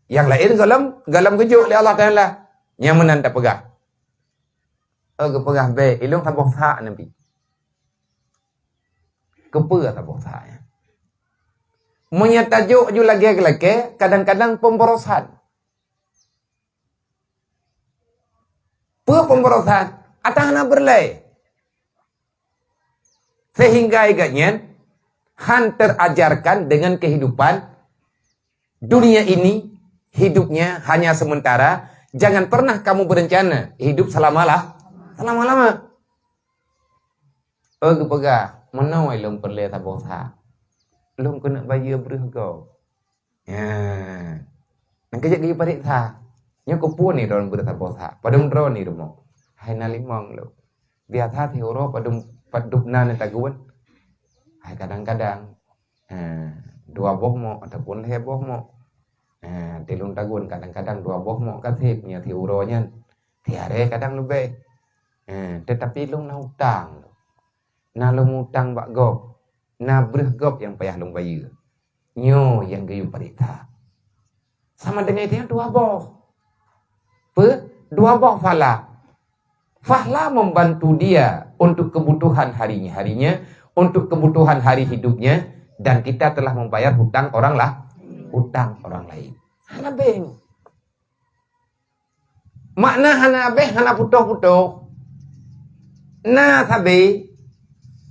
Nyang laén gohlom, gohlom geujok lé Allah Taala. Nyang meunan tapeugah. Oh, geupeugah, "Bék, ilôn saboh sak neubi." Keupeue saboh sak nyan? Meunyoe tajok ju lagée-lagée, kadang-kadang pemborosan. Peue pemborosan? Ata hana peureulée. Sehingga geuhnyan han terajarkan dengan kehidupan dunia ini, hidupnya hanya sementara. Jangan pernah kamu berencana hidup selamalah, selama-lama. Oh, geupeugah, "Meunoe lôn peureulée saboh sak. Lôn keuneuk bayeue breueh gob." Nya. Nyang keujeuet geupareksa. Nyoe keupeue ni droen breueh saboh sak? Padum droen i rumoh? Hai na limong lôn. Biasa siuroe padum, padum na neutagun? Hai kadang-kadang, eh, dua boh mok ataupun lhée boh mok. Eh, tilung tagun kadang-kadang dua boh mok ka seb nyoe siuroe nyan. Siharée kadang leubeh. Eh, teutapi lôn na utang. Na lôn utang bak gob. Na breueh gob nyang payah lôn bayeue. Nyoe nyang geuyue pareksa. Sama dengan itu dua boh. Pe? Dua boh fahla. Fahla membantu dia untuk kebutuhan harinya-harinya, untuk kebutuhan hari hidupnya, dan kita telah membayar hutang orang lah, hutang orang lain. Hana beng. Makna hana habéh, hana putôh-putôh. Na sabe,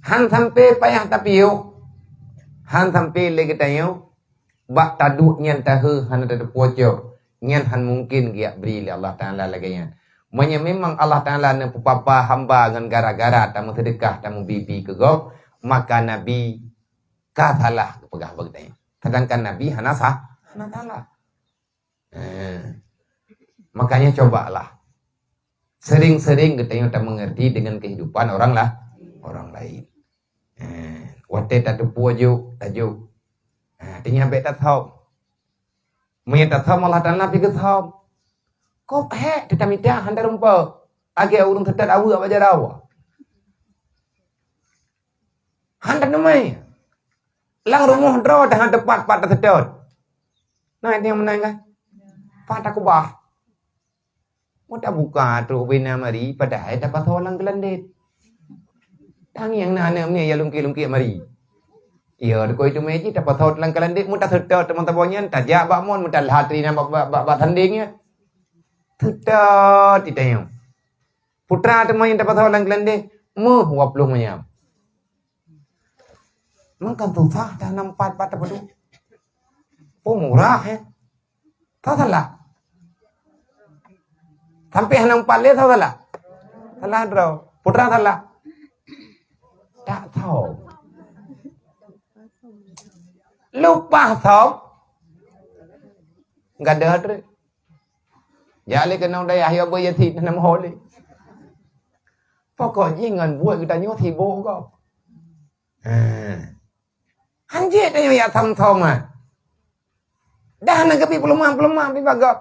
han sampai payah tapiôh, han sampai lé geutanyoe, bak taduek nyan tahe hana tateupeue cok, nyan han mungken geujak bri lé Allah Taala lagée nyan. Meunyoe memang Allah Taala neupeupapa hamba ngon gara-gara tameuseudeukah, tameubi-bi keu gob, maka Nabi ka salah geupeugah bak geutanyoe. Sedangkan Nabi hana sah, hana salah. Eh, makanya cobalah sering-sering geutanyoe tamengerti dengan kehidupan orang lah, orang lain. Eh, watée tateupeue jok, tajok. Eh, artinya bék tathom. Meunyoe tathom Allah Taala pih geuthom. Kop hék teutamita hana rumpok. Lagée ureuëng seutôt aweuek bak jaroe. Han taneumé. Lam rumoh droe teuh han teupat pat taseutôt. Na nyang meunan kan? Pat takubah. Meutabuka trok ubena mari, padahai tapasoe lam keulandét. Tangieng na aneuk miet ya lungkét-lungkét mari. Ya, dikoi teumé jih tapasoe lam keulandét, meutaseutôt teuma saboh nyan, tajak bak mon, meutalha tri na bak, bak, bak, bak sandéng nyan. Seutôt itanyong. Putra teuma nyang tapasoe lam keulandét, meuh dua ploh manyam. Mangkang susah dah nampat pat tapadum. Oh, murah, eh. Salah, salah. Sampai hana empat lé, salah, salah. Salah droe. Putra salah. Tak tahu. Lupa thom. Gadoh treuk. Jak lé keunong dayah, ya boh Yasin, hana meuho lé. Pokok jih ngon buet geutanyoe sibok gob. Ha. Hanjeuet tanyoe jak thom-thom, ha. Dah na geubri peuleumah-peuleumah pih bak gob.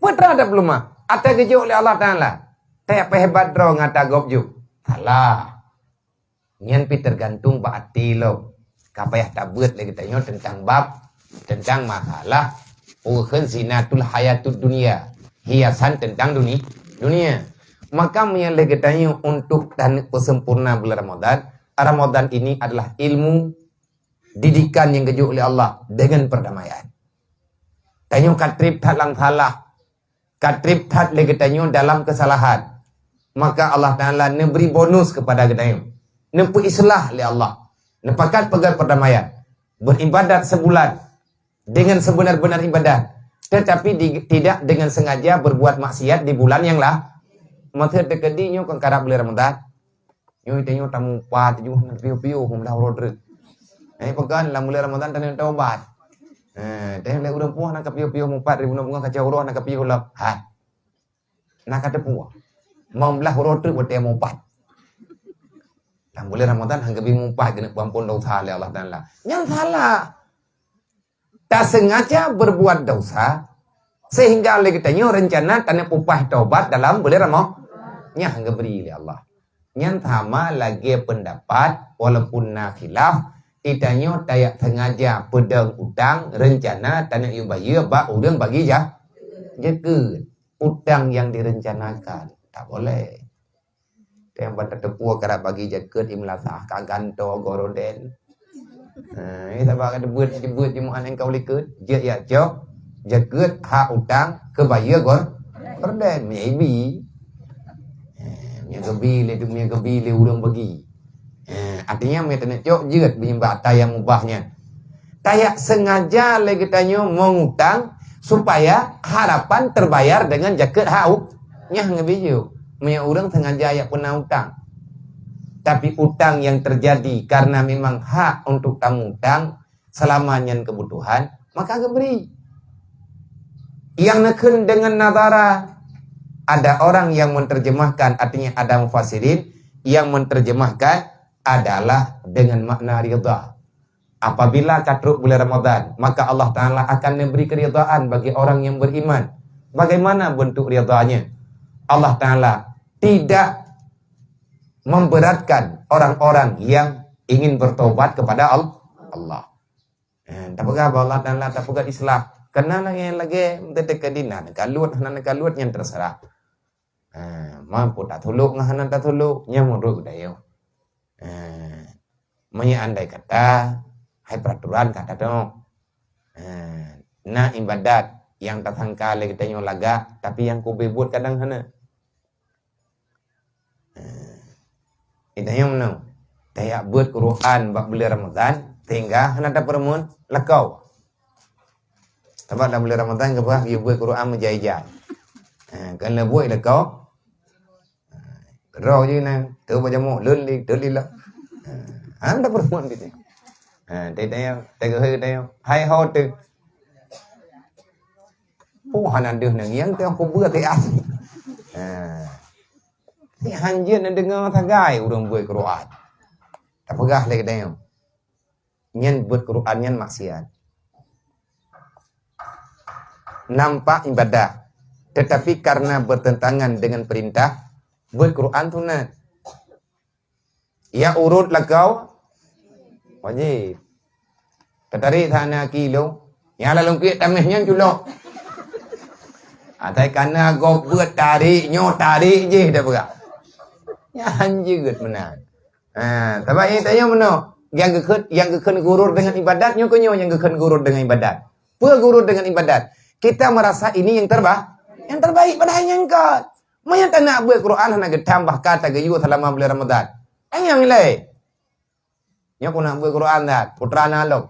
Peue teuma tapeuleumah? Ata geujok lé Allah Taala. Tajak peuhebat droe ngon ata gob ju. Salah. Nyan pih teugantung bak até lom. Ka payah tabeuet lé geutanyoe teuntang bab, teuntang masalah peue kheun zinatul hayatud dunya, hiasan teuntang duni-, dunia. Maka meunyo lé geutanyoe untuk taneuk peusempurna bulan Ramadan, Ramadan ini adalah ilmu didikan nyang geujok lé Allah deungon perdamaian. Tanyoe ka treb that lam salah, ka treb that lé geutanyoe dalam keusalahan, maka Allah Taala neubri bonus keupada geutanyoe. Neupeuislah lé Allah, neupakat peugét perdamaian, beribadat sebulan dengan sebenar-benar ibadat, tetapi di, tidak dengan sengaja berbuat maksiat di bulan yang lah. Maksud teukeudi nyoe kon karab bulan Ramadan. Nyoe tanyoe tamupat ju hana piôh-piôh meudah uroe treuk. Eh, peugah lam bulan Ramadan tanyoe taubat. Eh, tanyoe lé ureueng puih na ka piôh-piôh mupat ribu na bunga kaca uroe na ka piôh lom. Ha. Na ka teupuih. Limong blah uroe treuk watée mupat. Lam bulan Ramadan hana geubri mupat keuneuk peuampon dosa lé Allah Taala. Nyan salah. Tasengaja berbuat dosa, sehingga lé geutanyoe rencana taneuk upah taubat dalam bulan Ramadan. Nyan geubri lé Allah. Nyan sama lagée pendapat, walaupun na khilaf, geutanyoe tajak sengaja peudong utang, rencana taneuk yue bayeue bak ureueng bagi ja-, jakeuet. Utang yang direncanakan, tak boleh. Teuh ban tateupeue karab bagi jakeuet di meulasah, ka gantoe gorden. Ha, eh, sabab ka teubuet, teubuet jeuet meu'en engkau likot, jeuet jak cok jakeuet hak utang keu bayeue gor-, gorden, meunyo ibi. Eh, meunyo geubi lé, meunyo geubi lé ureueng bagi. Eh, artinya meunyo taneuk cok jeuet beunyang bak ata nyang mubah nyan. Tajak sengaja lé geutanyoe meungutang supaya harapan terbayar dengan jakeuet hak u-, nyan ngeubijok. Meunyo ureueng sengaja jak peuna utang, tapi utang yang terjadi karena memang hak untuk tameutang selama nyan kebutuhan, maka geubri. Yang neukheun dengan nadhara, ada orang yang menerjemahkan, artinya ada mufassirin yang menerjemahkan adalah dengan makna ridha. Apabila ka trok bulan Ramadan, maka Allah Taala akan memberi keridhaan bagi orang yang beriman. Bagaimana bentuk ridhanya? Allah Taala tidak memberatkan orang-orang yang ingin bertobat kepada Al-, Allah. Eh, tapeugah bak Allah Taala, tapeugah islah. Keunan lagée, lagée meuteuteuka dinan, kaluet, hana kaluet, nyan terserah. Eh, mampu tatulok ngon hana tatulok, nyan meunurot geutanyoe. Eh, meunyo andai kata, hai peraturan ka tatong. Eh, na ibadat nyang tasangka lé geutanyoe lagak, tapi nyang keubeue buet kadang hana. Eh, geutanyoe meunoe, tajak beuet Quran bak bulan Ramadan, sehingga hana tapeureumeun lakoe. Sabab lam bulan Ramadan geupeugah yue beuet Quran meujai-jai. Eh, kon lé buet lakoe. Droe jih nyan, teuh bak jamoe, lôn li, lôn li lom. Ha, hana tapeureumeun di teuh. Ha, teuh tanyoe, teuh geuhôi tanyoe. Hai ho teuh. Oh, hana deuh nang nyang teuh kubeuet teuh ah. Ha. Si hanjeuet neudeungoe sagai ureueng beuet Quran. Tapeugah lé geutanyoe. Nyan beuet Quran nyan maksiat. Nampak ibadah, tetapi karena bertentangan dengan perintah, beuet Quran sunat. Ya urot lakoe wajéb. Tatarék sana kilo, nyang lalong kuek tameh nyan culok. Asai kana gob beuet tarék nyoe tarék jih dah peugah. Nyan jeuet meunan. Ha, sabab nyang tanyoe meunoe, nyang geukheun, nyang geukheun gurur deungon ibadat, nyoe keuh nyoe nyang geukheun gurur deungon ibadat. Peue gurur deungon ibadat? Kita merasa ini yang terba-, yang terbaik, padahai nyan kon. Meunyo taneuk beuet Quran hana geutam, bahkan tageuyue selama bulan Ramadan. Tanyoe ilée. Nyoe keuneuk beuet Quran that, putra na lom.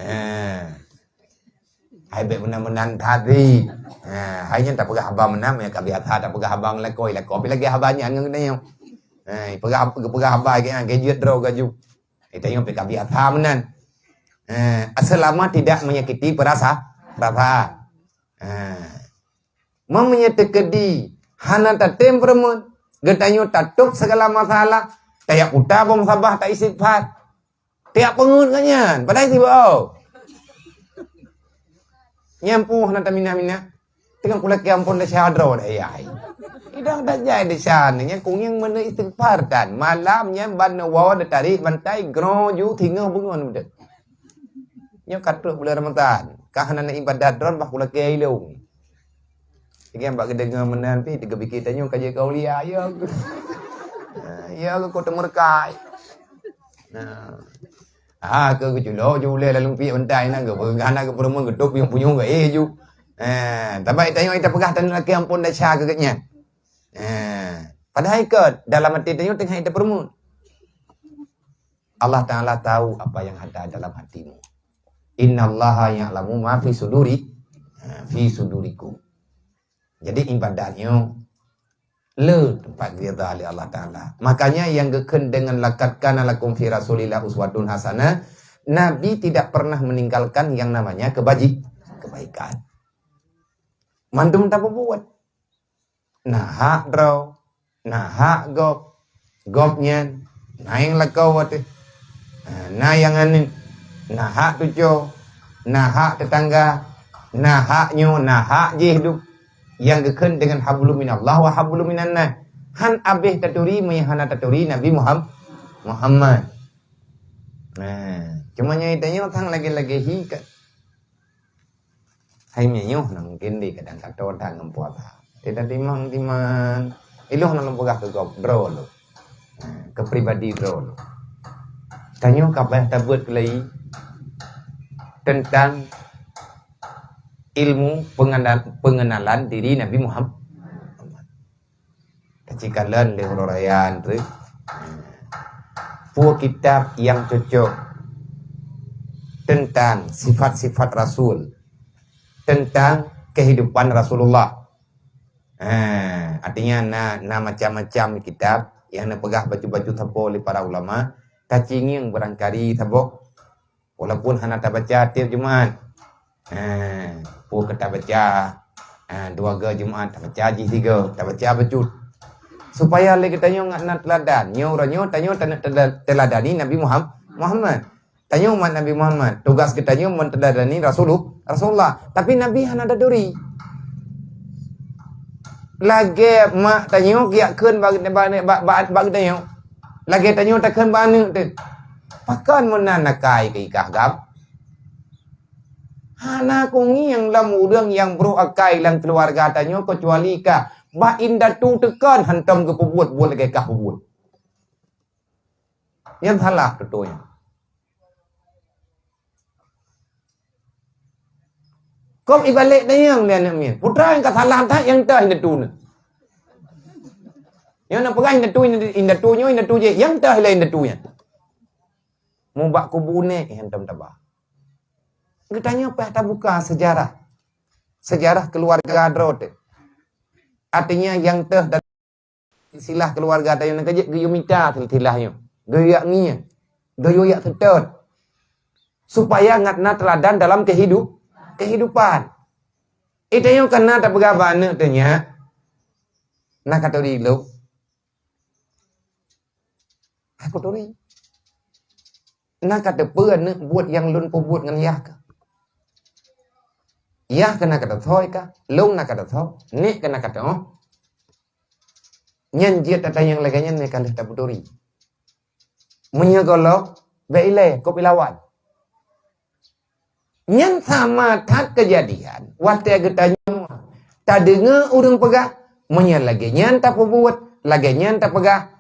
Ha. Hai bék meunan-meunan that. Ha, hai nyan tapeugah haba meunan, meunyo ka biasa tapeugah haba ngon lakoe, lakoe pi lagée haba nyan ngon geutanyoe. Ha, peugah, peugah haba lagée nyan, gadget droe gaju. Geutanyoe pi ka biasa meunan. Ha, selama tidak menyakiti perasa-, perasaan. Ha. Meunyo teukeudi hana tatem peureumeun, geutanyoe tatôb segala masalah, tajak puta bong sabah, taistighfar. Tiep peungeut ngon nyan, padahai sibok. Nyan puih na taminah-minah. Teungoh kulakée amphon desya droe deh, yai. Idang tajai desya nyan, kunyang meuneu istighfar tan. Malam nyan ban neuwoe neutarék bantai, groe ju singoh beungon udeb. Nyoe ka trok bulan Ramadhan. Ka hana na ibadat droe bah kulakée ilong. Lagée bak geudeungoe meunan pih, teugeupike tanyoe ka jeuet keu aulia, ya. Ha, ya, keu teumeurekai. Nah. Ha, keu geuculok ju ulée lam lumpik bantai na, geupeugah na geupeureumeun, geutôb punyueng-punyueng geuéh ju. Eh, tapi tanyoe tapeugah taneuk lakée amphon desya keu geuhnyan. Eh, padahai keu dalam até tanyoe teungoh tapeureumeun. Allah Ta'ala tahu apa yang ada dalam hatimu. Innallaha ya'lamu ma fi suduri, ha, fi sudurikum. Jadi ibadat nyoe le teumpat ridha lé Allah Ta'ala. Makanya yang geukheun dengan laqad kana lakum fi Rasulillah uswatun hasanah, Nabi tidak pernah meninggalkan yang namanya kebaji-, kebaikan. Mandum tapeubuet. Na hak droe, na hak gob, gobnyan, na nyang lakoe teuh, na nyang aneuk, na hak tucoe, na hak teutangga, na hak nyoe, na hak jih duek. Nyang geukheun deungon hablum minallah wa hablum minannas. Han abéh taturi meunyo hana taturi Nabi Muham-, Muhammad. Nah, cuma nyang tanyoe sang lagée-lagée hi ka. Hai meunyoe na mungken deh kadang ka toe that ngon puasa. Teuka timang-timang. Ilôn na lôn peugah keu gob droe lôn. Ha, keu pribadi droe lôn. Tanyoe ka payah tabeuet keulai teuntang ilmu pengenal-, pengenalan diri Nabi Muhammad. Tacikalon lé uroe raya nyoe, peue kitab nyang cocok teuntang sifat-sifat Rasul, teuntang keuhidupan Rasulullah. Eh, artinya na, na macam-macam kitab nyang neupeugah bacut-bacut sapo lé para ulama, tacingieng barangkali saboh. Walaupun hana tabaca tiep Jumat. Ha, peue keu tabaca, ha, dua ga Jumat, tabaca jih tiga, tabaca bacut. Supaya lé geutanyoe ngat na teuladan. Nyoe uroe nyoe tanyoe taneuk teula-, teuladani Nabi Muham-, Muhammad. Tanyoe umat Nabi Muhammad. Tugas geutanyoe meuteuladani Rasulul-, Rasulullah. Tapi Nabi hana taturi. Lagée mak tanyoe geujak kheun bak, bak, bak, bak, bak geutanyoe. Lagée tanyoe takheun bak aneuk teuh. Pakon meunan akai keu i kah gab? Hana kungieng lom ureuëng nyang brok akai lam keuluwarga tanyoe keucuali kah. Bak indatu teuh kon hantom geupeubuet buet lagée kah peubuet. Nyan salah tutoe nyan. Kok ibalek dayang lé aneuk miet. Putra nyang ka salah that nyang teuh indatu nyan. Nyang na peugah indatu, indatu nyoe, indatu jih, nyang teuh lé indatu nyan. Mubak kubu nek hantom taba. Geutanyoe payah tabuka sejarah. Sejarah keuluwarga droe teuh. Artinya nyang teuh dan silsilah keuluwarga tanyoe nyan ka jeuet geuyue mita silsilah nyoe. Geuyue yak ngieng. Geuyue yak seutôt. Supaya ngat na teuladan dalam kehidup-, kehidupan. Itu nyang kana tapeugah bak aneuk teuh nyak. Na ka turi lôn. Aku turi. Na ka teupeu aneuk buet nyang lôn peubuet ngon yah kah. Yah keu na ka tathoe kah, lôn na ka tathoe, nek keu na ka teuoh. Nyan jeuet ata nyang lagée nyan nyang ka lheueh tapeuturi. Meunyoe gohlom, bék ilée, kop ilawan. Nyan sama that keujadian watée geutanyoe tadeungoe ureuëng peugah, meunyoe lagée nyan tapeubuet, lagée nyan tapeugah,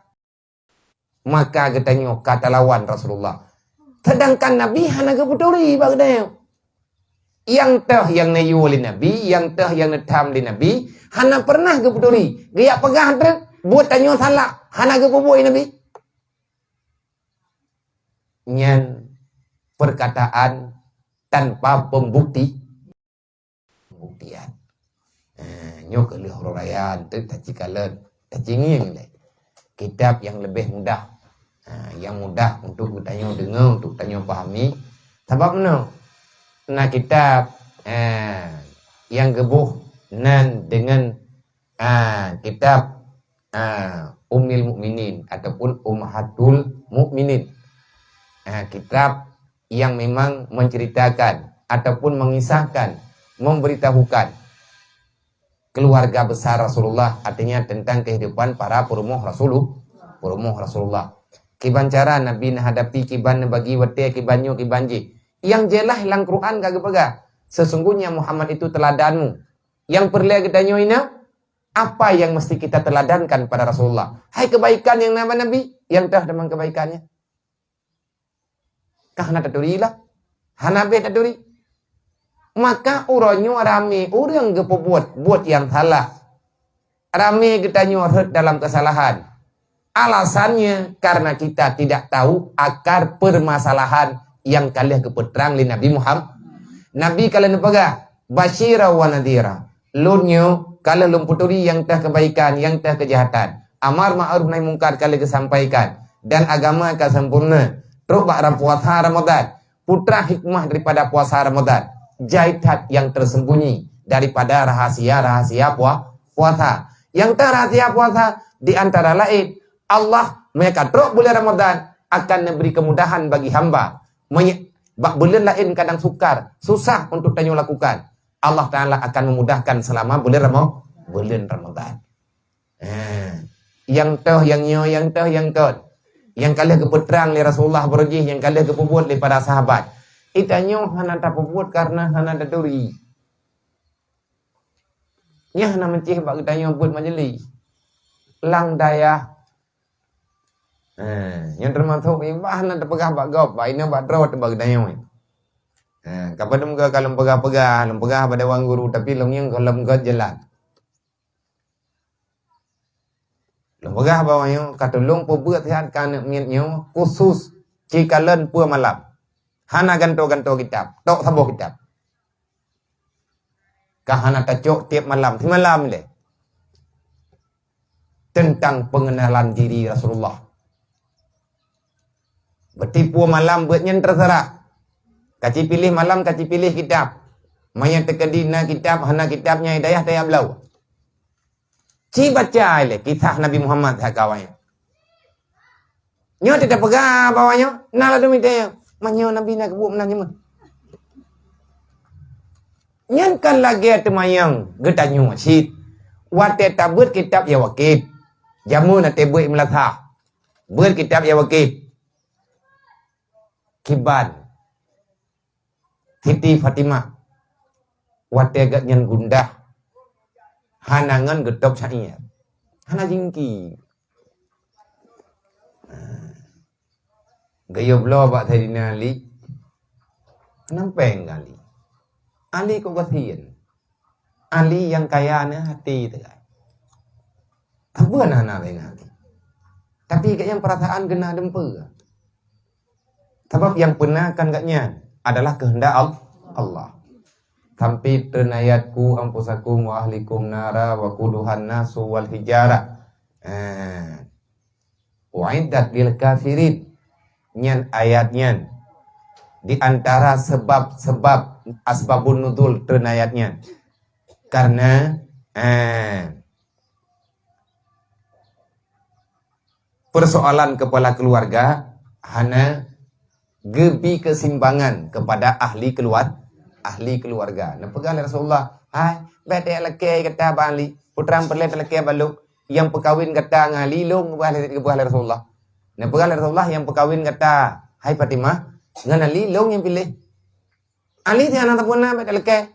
maka geutanyoe ka talawan Rasulullah. Sedangkan Nabi hana geupeuturi bak geutanyoe. Nyang teuh nyang neuyue lé Nabi, nyang teuh nyang neutham lé Nabi, hana pernah geupeuturi. Geujak peugah treuk, buet tanyoe salah, hana geupeubuet Nabi. Nyan perkataan tanpa pembukti-, pembuktian. Eh, nyoe keuh lheueh uroe raya, teuh tacikalon, tacingieng lé. Kitab nyang leubeh mudah. Ha, nyang mudah untuk geutanyoe deungoe, untuk tanyoe pahami. Sabab meunoe, na kitab, eh, nyang geuboh nan deungon, ah, kitab, ah, Ummil Mukminin ataupun Ummahatul Mukminin. Eh, kitab yang memang menceritakan ataupun mengisahkan, memberitahukan keluarga besar Rasulullah, artinya tentang kehidupan para peurumoh Rasulullah, peurumoh Rasulullah. Kiban cara Nabi neuhadapi, kiban neubagi watée, kiban nyoe, kiban jih. Nyang jeulaih lam Quran ka geupeugah, sesungguhnya Muhammad itu teladanmu. Nyang peureulée geutanyoe inoe, apa yang mesti kita teladankan pada Rasulullah? Hai kebaikan nyang na bak Nabi, nyang toh teuma kebaikannya. Ka hana taturi lah. Hana beh taturi. Maka uroe nyoe ramé ureuëng geupeubuet buet nyang salah. Ramé geutanyoe rhot dalam kesalahan. Alasannya karena kita tidak tahu akar permasalahan yang ka lheueh geupeutrang lé Nabi Muhammad. Nabi ka lheueh neupeugah, "Basyira wa nadhira." Lôn nyoe ka lheueh lôn peuturi nyang teuh keubaikan, nyang teuh keujahatan. Amar ma'ruf nahi mungkar ka lheueh geusampaikan, dan agama ka sempurna. Trok bak ram puasa Ramadan, putra hikmah daripada puasa Ramadan, jai that nyang tersembunyi daripada rahasia-rahasia pua-, puasa. Nyang teuh rahasia puasa di antara lain, Allah, meunyo ka trok bulan Ramadan, akan neubri kemudahan bagi hamba. Meunyo-, bak buleuen laén kadang sukar, susah untuk tanyoe lakukan. Allah Taala akan memudahkan selama bulan Rama-, bulan Ramadan. Ha. Nyang toh, nyang nyoe, nyang toh, nyang kot. Nyang ka lheueh geupeutrang lé Rasulullah baroe jih, nyang ka lheueh geupeubuet lé para sahabat. Geutanyoe hana tapeubuet karena hana taturi. Nyan hana meucéh bak geutanyoe buet majelis. Lam dayah. Ha, nyan teumasok iban hana tapeugah bak gob, bak inoe bak droe teuh bak geutanyoe. Ha, kapan lôn peugah, ka lôn peugah-peugah, lôn peugah bak dewan guru, tapi lôn nyang gohlom göt jalan. Lôn peugah bak awaknyoe, ka tulông peubeuet siat keu aneuk miet nyoe, khusus ci kalon peue malam. Hana gantoe-gantoe kitab, tok saboh kitab. Ka hana tacok tiep malam, simalam ilée. Tentang pengenalan diri Rasulullah. Beutipeue malam beuet nyan terserah. Ka ci piléh malam, ka ci piléh kitab. Meunyo teukeudi na kitab, hana kitab nyan i dayah taya bloe. Ci baca ilée kisah Nabi Muhammad siat keu awaknyoe. Nyoe teupeugah bak awaknyoe, na ladôm itée, meunyoe Nabi na geubuet meunan nyoe meuh. Nyan kan lagée teumanyong geutanyoe cit. Watée tabeuet kitab ya wakib. Jameun watée beuet i meulasah. Beuet kitab ya wakib. Kiban Siti Fatimah, watée gobnyan gundah, hana ngon geutôb syair, hana jingki. Geuyue bloe bak Saidina Ali, hana péng keu Ali. Ali kok gasien. Ali nyang kaya na até teuh. Saban hana lé na até. Tapi gobnyan peurasaan geuh na dumpeue. Sabab nyang peuna kan gobnyan adalah keuheundak Al-, Allah. Sampai treun ayat, "Qu anfusakum wa ahlikum nara wa quduhan nasu wal hijarah." Eh. "Uiddat lil kafirin." Nyan ayat nyan. Di antara sebab-sebab asbabun nuzul treun ayat nyan. Karena, eh, persoalan kepala keluarga hana geubi keseimbangan kepada ahli keluar-, ahli keluarga. Neupeugah lé Rasulullah, "Hai, bék talakée gata bak Ali, putra peureulée talakée bak lôn, nyang peukawen gata ngon Ali lôn," geupeugah lé, geupeugah lé Rasulullah. Neupeugah lé Rasulullah, "Nyang peukawen gata, hai Fatimah, ngon Ali lôn nyang piléh." Ali nyan hana sapeue na bék talakée.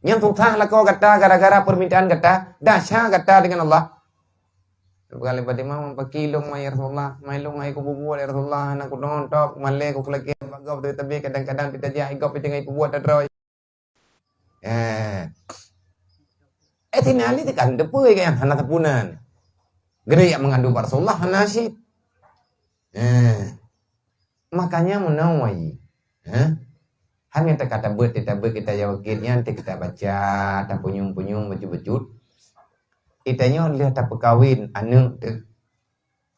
Nyang susah lakoe gata gara-gara permintaan gata, desya gata deungon Allah. Bukan lebat imam, paki lông mai Rasulullah, mai lông hai kububuet ya Rasulullah, hana kudong tok, malée kukulakée bak gob, tapi kadang-kadang teutajak i gob, i teungoh kububuet tadroe. Eh. Eh, sini Ali tekan, depeue nyang hana sapeue na. Geuriak mengadu bak Rasulullah, hana syit. Eh. Makanya meunoe wai. Ha? Han nyang teuka tabeuet, tabeuet kita yakin nyan, teuka tabaca, tapunyueng-punyueng bacut-bacut. Geutanyoe lheueh tapeukawen aneuk teuh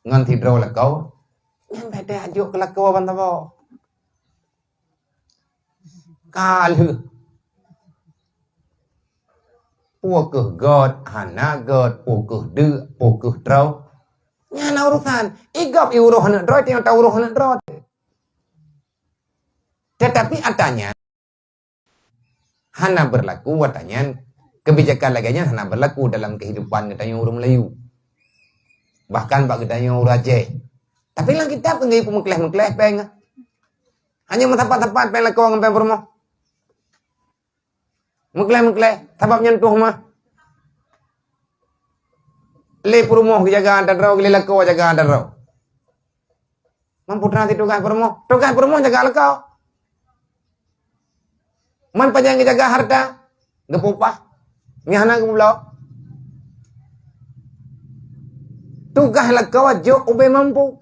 ngon sidroe lakoe, nyan beda jok keu lakoe ban saboh. Ka lheueh. Peue keuh göt, hana göt, peue keuh deuk, peue keuh troe. Nyan na urusan. I gob i uroh aneuk droe, tanyoe ta uroh aneuk droe. Tetapi ata nyan hana berlaku, ata nyan, kebijakan lagée nyan hana berlaku dalam kehidupan geutanyoe ureuëng Melayu. Bahkan bak geutanyoe ureuëng Aceh. Tapi lam kitab kan geuyue peumeukleh-meukleh péng. Hanya meusapat-sapat péng lakoe ngon péng peurumoh. Meukleh-meukleh, sabab nyan tuh mah. Lé peurumoh geujaga atra droe, lé lakoe jaga atra droe. Mampu teunang sit tugaih peurumoh. Tugaih peurumoh jaga lakoe. Man pajan geujaga harta, geupeupah. Nyang hana geubloe. Tugaih lakoe jok ubé mampu.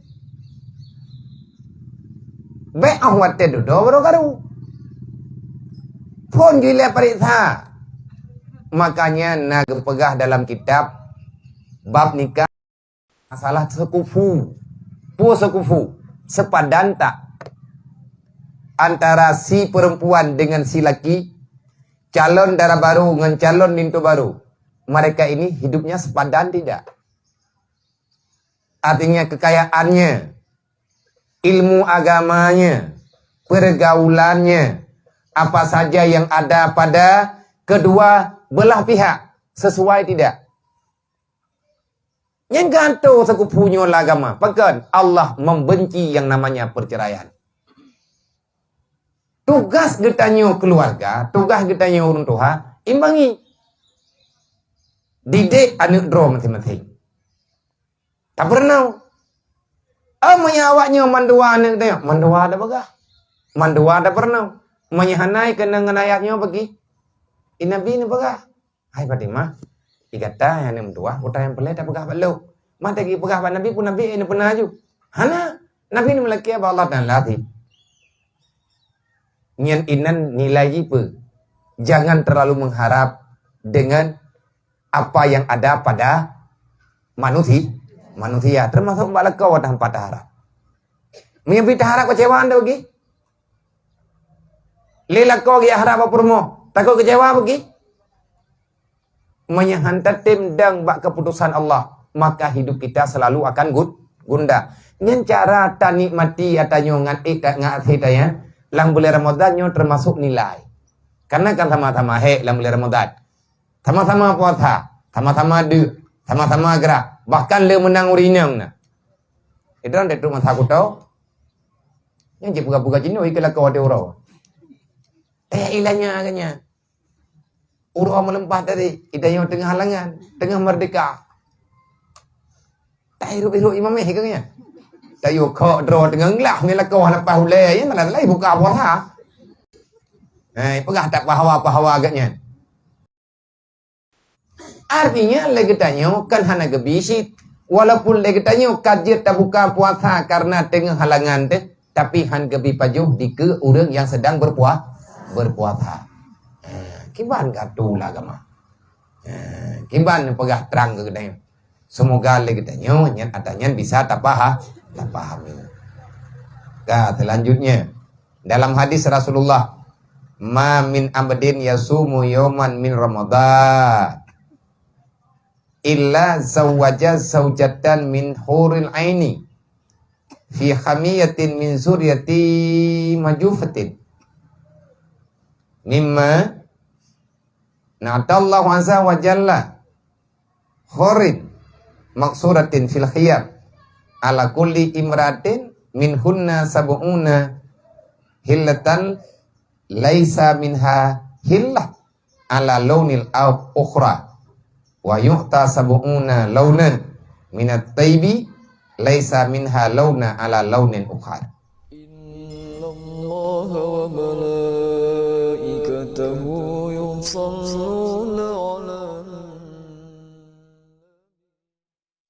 Bék óh watée dudoe baru karu. Phon ju ilée pareksa. Makanya na geupeugah dalam kitab bab nikah masalah sekufu. Peue sekufu? Sepadan tak antara si perempuan dengan si laki, calon dara baru ngon calon linto baru. Mereka ini hidupnya sepadan tidak? Artinya kekayaannya, ilmu agamanya, pergaulannya, apa saja yang ada pada kedua belah pihak sesuai tidak? Nyang ganto sekufu nyoe lam agama, pakon Allah membenci yang namanya perceraian. Tugas geutanyoe keluarga, tugas geutanyoe ureuëng tuha, imbangi. Didik aneuëk droe maséng-maséng. Tapeurunoe. Ah, meunyoe awak nyoe mandua aneuëk geutanyoe, mandua tapeugah. Mandua tapeurunoe. Meunyoe hana keunong ngon ayat nyoe bagi. I Nabi neupeugah. Hai Fatimah, i gata nyang meutuwah, utai nyang peureulée tapeugah bak lôn. Mah tagipeugah bak Nabi pun Nabi neupeuna aju. Hana, Nabi neumeulakée bak Allah Taala sit. Nyan inan nilai jih peue? Jangan terlalu mengharap dengan apa yang ada pada manusi-, manusia, termasuk bak lakoe dah empat harap. Meunyoe pih taharap keucewa anda bagi. Lé lakoe geuharap bak peurumoh, takot keucewa bagi. Meunyoe han tatem dang bak keuputosan Allah, maka hidup kita selalu akan gun-, gundah. Nyan cara tanikmati ata nyoe ngon ék ta-, ngon até ta nyan, lam bulan Ramadhan nyoe teumasok nilai. Karena kan sama-sama hék lam bulan Ramadhan. Sama-sama puasa, sama-sama deuk, sama-sama grah. Bahkan le meunang ureuëng inong na. Itu kan teuk masa kuto. Nyang jipeugah-peugah jinoe ikeu lakoe watée uroe. Eh, ilanya agaknya. Uroe meuleumpah tadi, itanyoe teungoh halangan, teungoh merdeka. Tairuk-iruk imameh ke nya. Tayue kok droe teungoh nglah mé lakoe leupah ulée, ya, malah lai buka puasa. Eh, peugah tak pahawa-pahawa agaknya. Artinya, lé geutanyoe kan hana geubi cit. Walaupun lé geutanyoe ka jeuet tabuka puasa karena teungoh halangan teuh, tapi han geubi pajoh dikeue ureuëng nyang sedang berpua-, berpuasa. Ha, kiban ka tu lah agama. Ha, kiban peugah trang keu geutanyoe. Semoga lé geutanyoe nyan ata nyan bisa tapaha-, tapahami. Ka, selanjutnya, dalam hadis Rasulullah, "Ma min abdin yasumu yauman min Ramadan illa zawwaja zaujatan min huril aini fi hamiyatin min zuriyati majufatin mimma na'atallahu azza wa jalla hurin maksuratin fil khiyam ala kulli imratin minhunna sab'una hillatan laisa minha hillah ala launil au ukhra wa yu'ta sab'una launan minat taibi laisa minha launa ala launin ukhar." Innallaha wa malaikatahu yusalluna